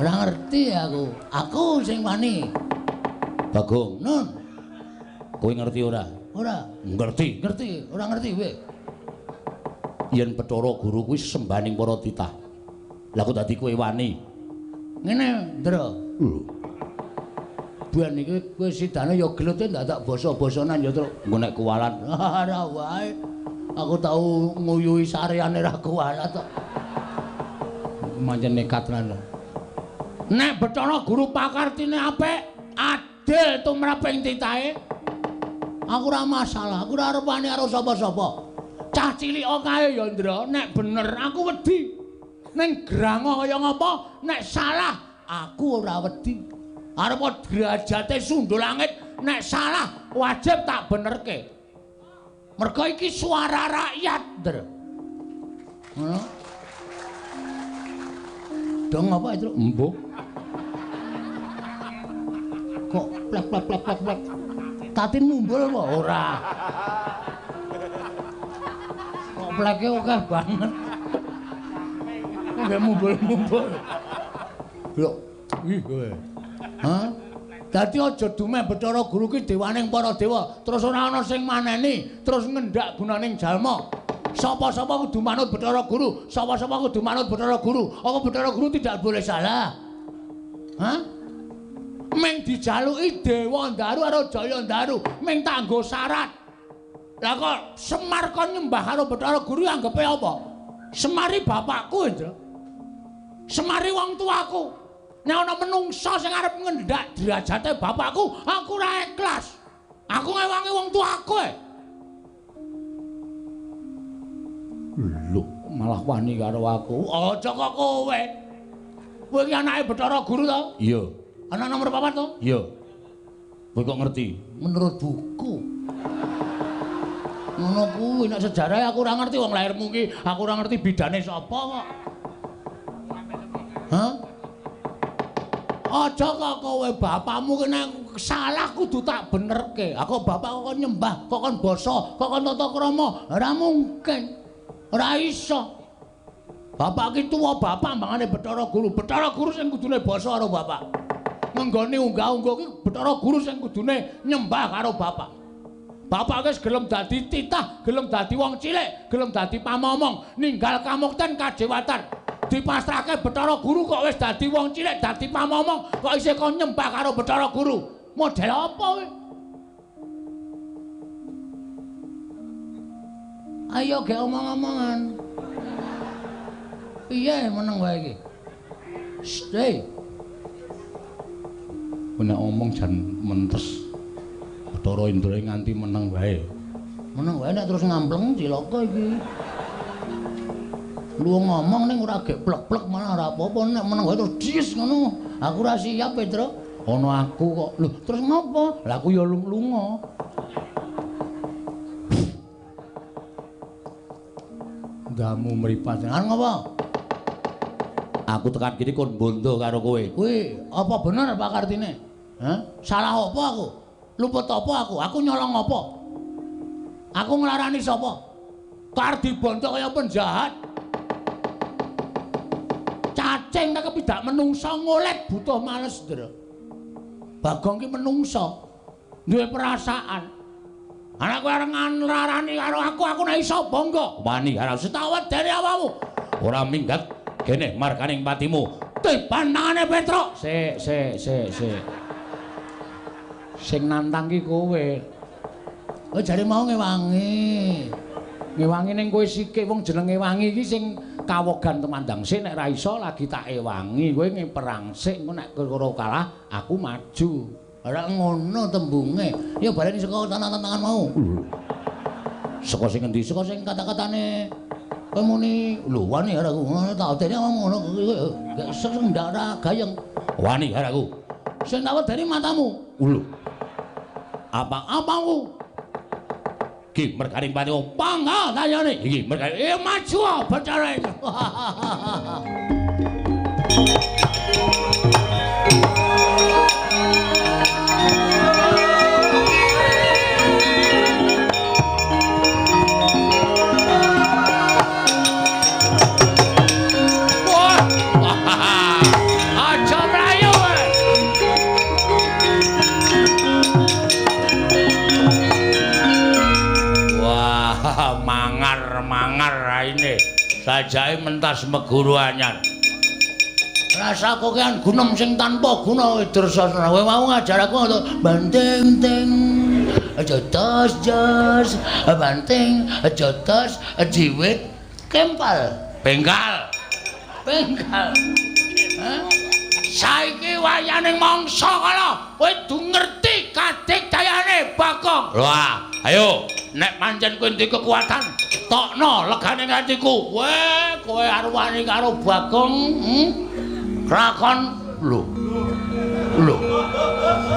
Ora ngerti aku. Aku sing wani. Bagong, Nun. Kowe ngerti ora? Ora. Ngerti, ngerti, ora ngerti kowe. Yen Bathara Guru kuwi sembaning para titah. Lah kok dadi kowe wani? Ngene, Ndra. Lho. Buan iki kowe sidane ya gelute ndak basa-basanan ya, Truk. Engko nek kuwalat, ora wae. Aku tau nguyuhi sareane ra kuwalat kok. Mancen nekat lan. Nek Bathara Guru pakartine apik, adil tumraping titahe. Aku ora masalah, aku ora arep wani karo sapa-sapa. Cah cilik kae ya, Ndra, nek bener aku wedi. Ning grango kaya ngapa, nek salah aku ora wedi. Arep derajate sundul langit, nek salah wajib tak benerke. Mergo iki suara rakyat, Ndra. Ngono. Dong apa itu? Embuh. Kok plek plek plek plek plek. Tatin mumbul apa? Ora. Kok pleke akeh banget. Nggak mumbul-mumbul. Lho, ih kowe. Hah? Dadi aja dumeh Bathara Guru ki dewaning para dewa, terus ora ana sing maneni, terus ngendak gunaning jalma. Sapa-sapa kudu manut Bathara Guru, sapa-sapa kudu manut Bathara Guru. Apa Bathara Guru tidak boleh salah? Hah? Meng dijaluki Dewa Ndaru karo Jaya Ndaru, meng tak nggo syarat. Lah kok Semar kon nyembah karo Bathara Guru anggepe apa? Semari bapakku, Indra. Semari wong tuaku. Nek ana menungsa sing arep ngendak derajate bapakku, aku ora ikhlas. Aku ngewangi wong tuaku. Lho, malah wani karo aku. Aja kok kowe. Kowe iki anake Bathara Guru to? Iya. Anak nomor 4 to? Iya. Kowe kok ngerti? Menurut buku. Ngono kuwi nek sejarah aku ora ngerti wong lahirmu ki, aku ora ngerti bidane sapa kok. Hah? Aja kok kowe bapakmu ki nek salah kudu tak benerke. Aku bapak kok nyembah, kok kon basa, kok kon tata krama, ora mungkin. Ora iso. Bapak ki tuwa bapak mangane Bathara Guru. Bathara Guru sing kudune basa karo bapak. Ngenggone unggah-ungguh ki Bathara Guru sing kudune nyembah karo bapak. Bapak wis gelem dadi titah, gelem dadi wong cilik, gelem dadi pamomong, ninggal kamukten kajewatan. Dipasrahke Bathara Guru kok wis dadi wong cilik, dadi pamomong, kok isih kon nyembah karo Bathara Guru. Model apa kowe? Ayo gek omong-omongan. Piye meneng wae iki? Stay. Nek omong jan mentes. Bathara Indra nganti meneng wae. Meneng wae nek terus ngampleng cilaka iki. Lu ngomong ning ora gek plek-plek malah ora apa-apa, nek meneng wae terus dies ngono. Aku ora siap, Petro. Ana aku kok. Lho, terus ngopo? Lah aku ya lunga. Ndamu mripat. Arep ngopo? Aku tekan kene kon bondo karo kowe. Kuwi apa bener Pak Kartine? Hah? Salah apa aku? Luput apa aku? Aku nyolong apa? Aku nglarani sapa? Kar dibondo kaya penjahat. Cacing nek kepidak menungsa ngolet butuh males, Ndra. Bagong ki menungsa, duwe perasaan. Anak kowe arep nglarani karo aku, aku nek iso bangga. Wani karo setawet dene awakmu. Ora minggat kene markaning patimu. Tiban tangane Petruk. Sik sik sik sik. Sing nantang ki kowe. Oh jare mau ngewangi. Ngewangi ning kowe sikik wong jeneng ngewangi iki sing kawogan temandang sik nek ra iso lagi tak ewangi. Kowe ngeperang sik engko nek kira kalah aku maju. Ora ngono tembunge. Ya baleni saka tangan-tangan mau. Saka sing endi? Saka sing kata-katane kowe muni lho wani karo aku. Ngono tak wedeni ngono gak sing ndak ora gayeng. Wani karo aku. Sing tak wedeni matamu. Lho. Apa-apamu? Ki merganing patimu pangga tayane. Iki mergane maju Bathara. Aja mlayu. Wah, mangar-mangar raine. Sajae mentas meguru anyar. Rasa kokean gunem sing tanpa guna Dursasana. Kowe mau ngajar aku ngono, banting ting aja tos jos, banting aja tos jiwit kempal. Bengkal. Bengkal. Hah? Saiki wayaning mangsa kala kowe du ngerti kadigdayane Bagong. Wah, ayo nek pancen kowe duwe kekuatan, tokno legane atiku. Kowe kowe arep wani karo Bagong, Lakon lho. Lho.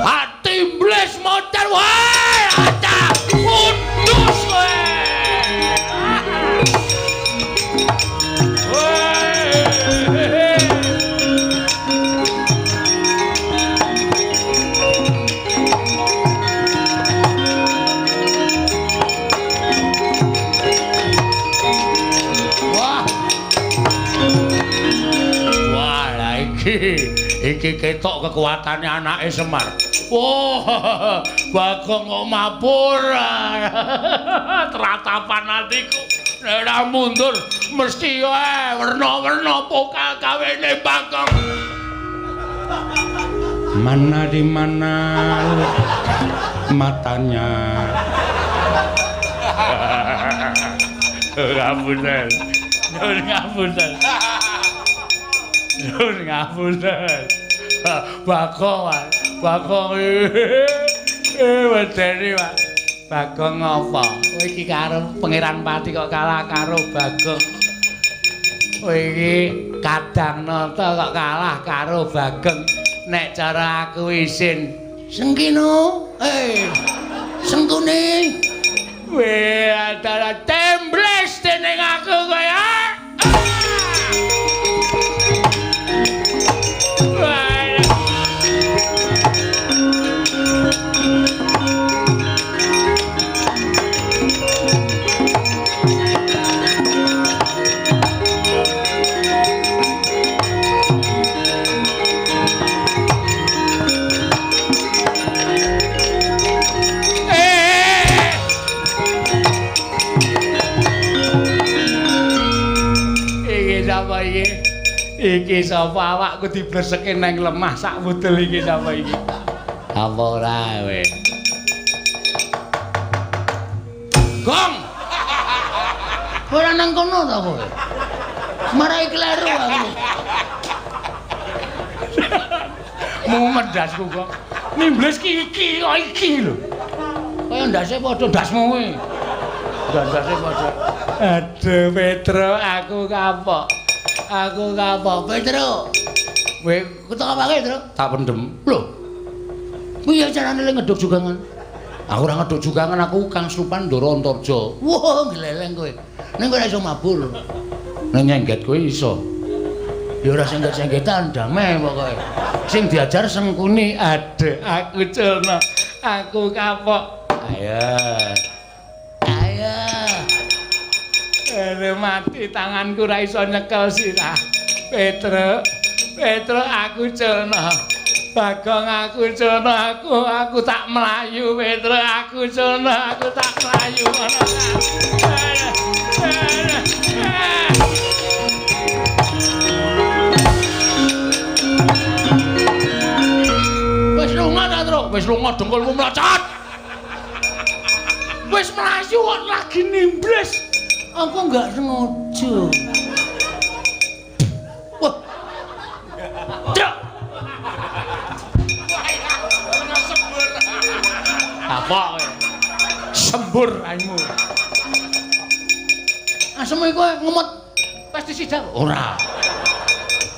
Ati mblis modal wae. Ata kudus kowe. Wah. Wah, lah iki ketok kekuatane anake Semar. Wah, Bagong kok mabur. Tratapan atiku. Nek ora mundur mesti wae werna-werna pokal kawene Bagong. Mana di mana matanya. Ngapunten. Nyuwun ngapunten. Nyuwun ngapunten. Bagong, Bagong. Wedeni, Pak. Bagong ngapa? Kowe iki karo Pangeran Pati kok kalah karo Bagong. Kowe iki Kadang Nata kok kalah karo Bagong. Nek cara aku isin. Sengkino, Sengkune. Weh, adalah tembles dening aku kowe. Iki sapa awakku dibleseke nang lemah sak wudel iki sapa iki? Apa ora kowe? Gong. Ora nang kono ta kowe? Marai kleru aku. Mumet ndasku kok. Nimbles ki iki kok iki lho. Kaya ndase padha ndasmu kowe. Ndase padha. Aduh Petro, aku kapok. Aku kapok, Petro. Kowe ketok apake, Petro? Tak pendem. Lho. Piye carane le ngeduk jugangan? Aku ora ngeduk jugangan, aku Kang Slupan Ndara Antarja. Wah, gleleng kowe. Ning kowe ora iso mabur. Ning nyengget kowe iso. Ya ora sengget-senggetan, damai pokoke. Sing diajar Sengkuni, aduh aku culna. Aku kapok. Ayo. Ayo. Aduh mati tanganku ora iso nyekel sirah. Petro, Petro aku culna. Bagong aku culna, aku tak mlayu Petro, aku culna, aku tak mlayu. lunga dengkulmu mlocot. Wis mlayu kok lagi nimbles. Aku enggak sengaja. Wah. Cuk. Apa kowe? Sembur raimu. Asem iku ngemot pestisida ora.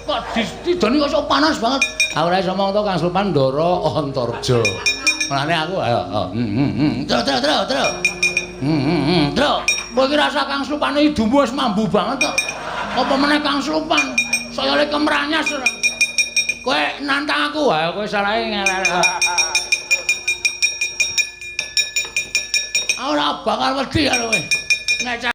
Kok didoni kok sok panas banget. Aku ora iso omong to Kang Slupan Ndara Antarja. Mulane aku ayo. Tro tro tro tro. Tro. Kowe iki rasa Kang Slupane idumu wis mambu banget kok. Apa meneh Kang Slupan? Saya le kemranyas ora. Kowe nantang aku, ayo kowe salahe ngelek. Ora bakal wedi karo kowe. Nek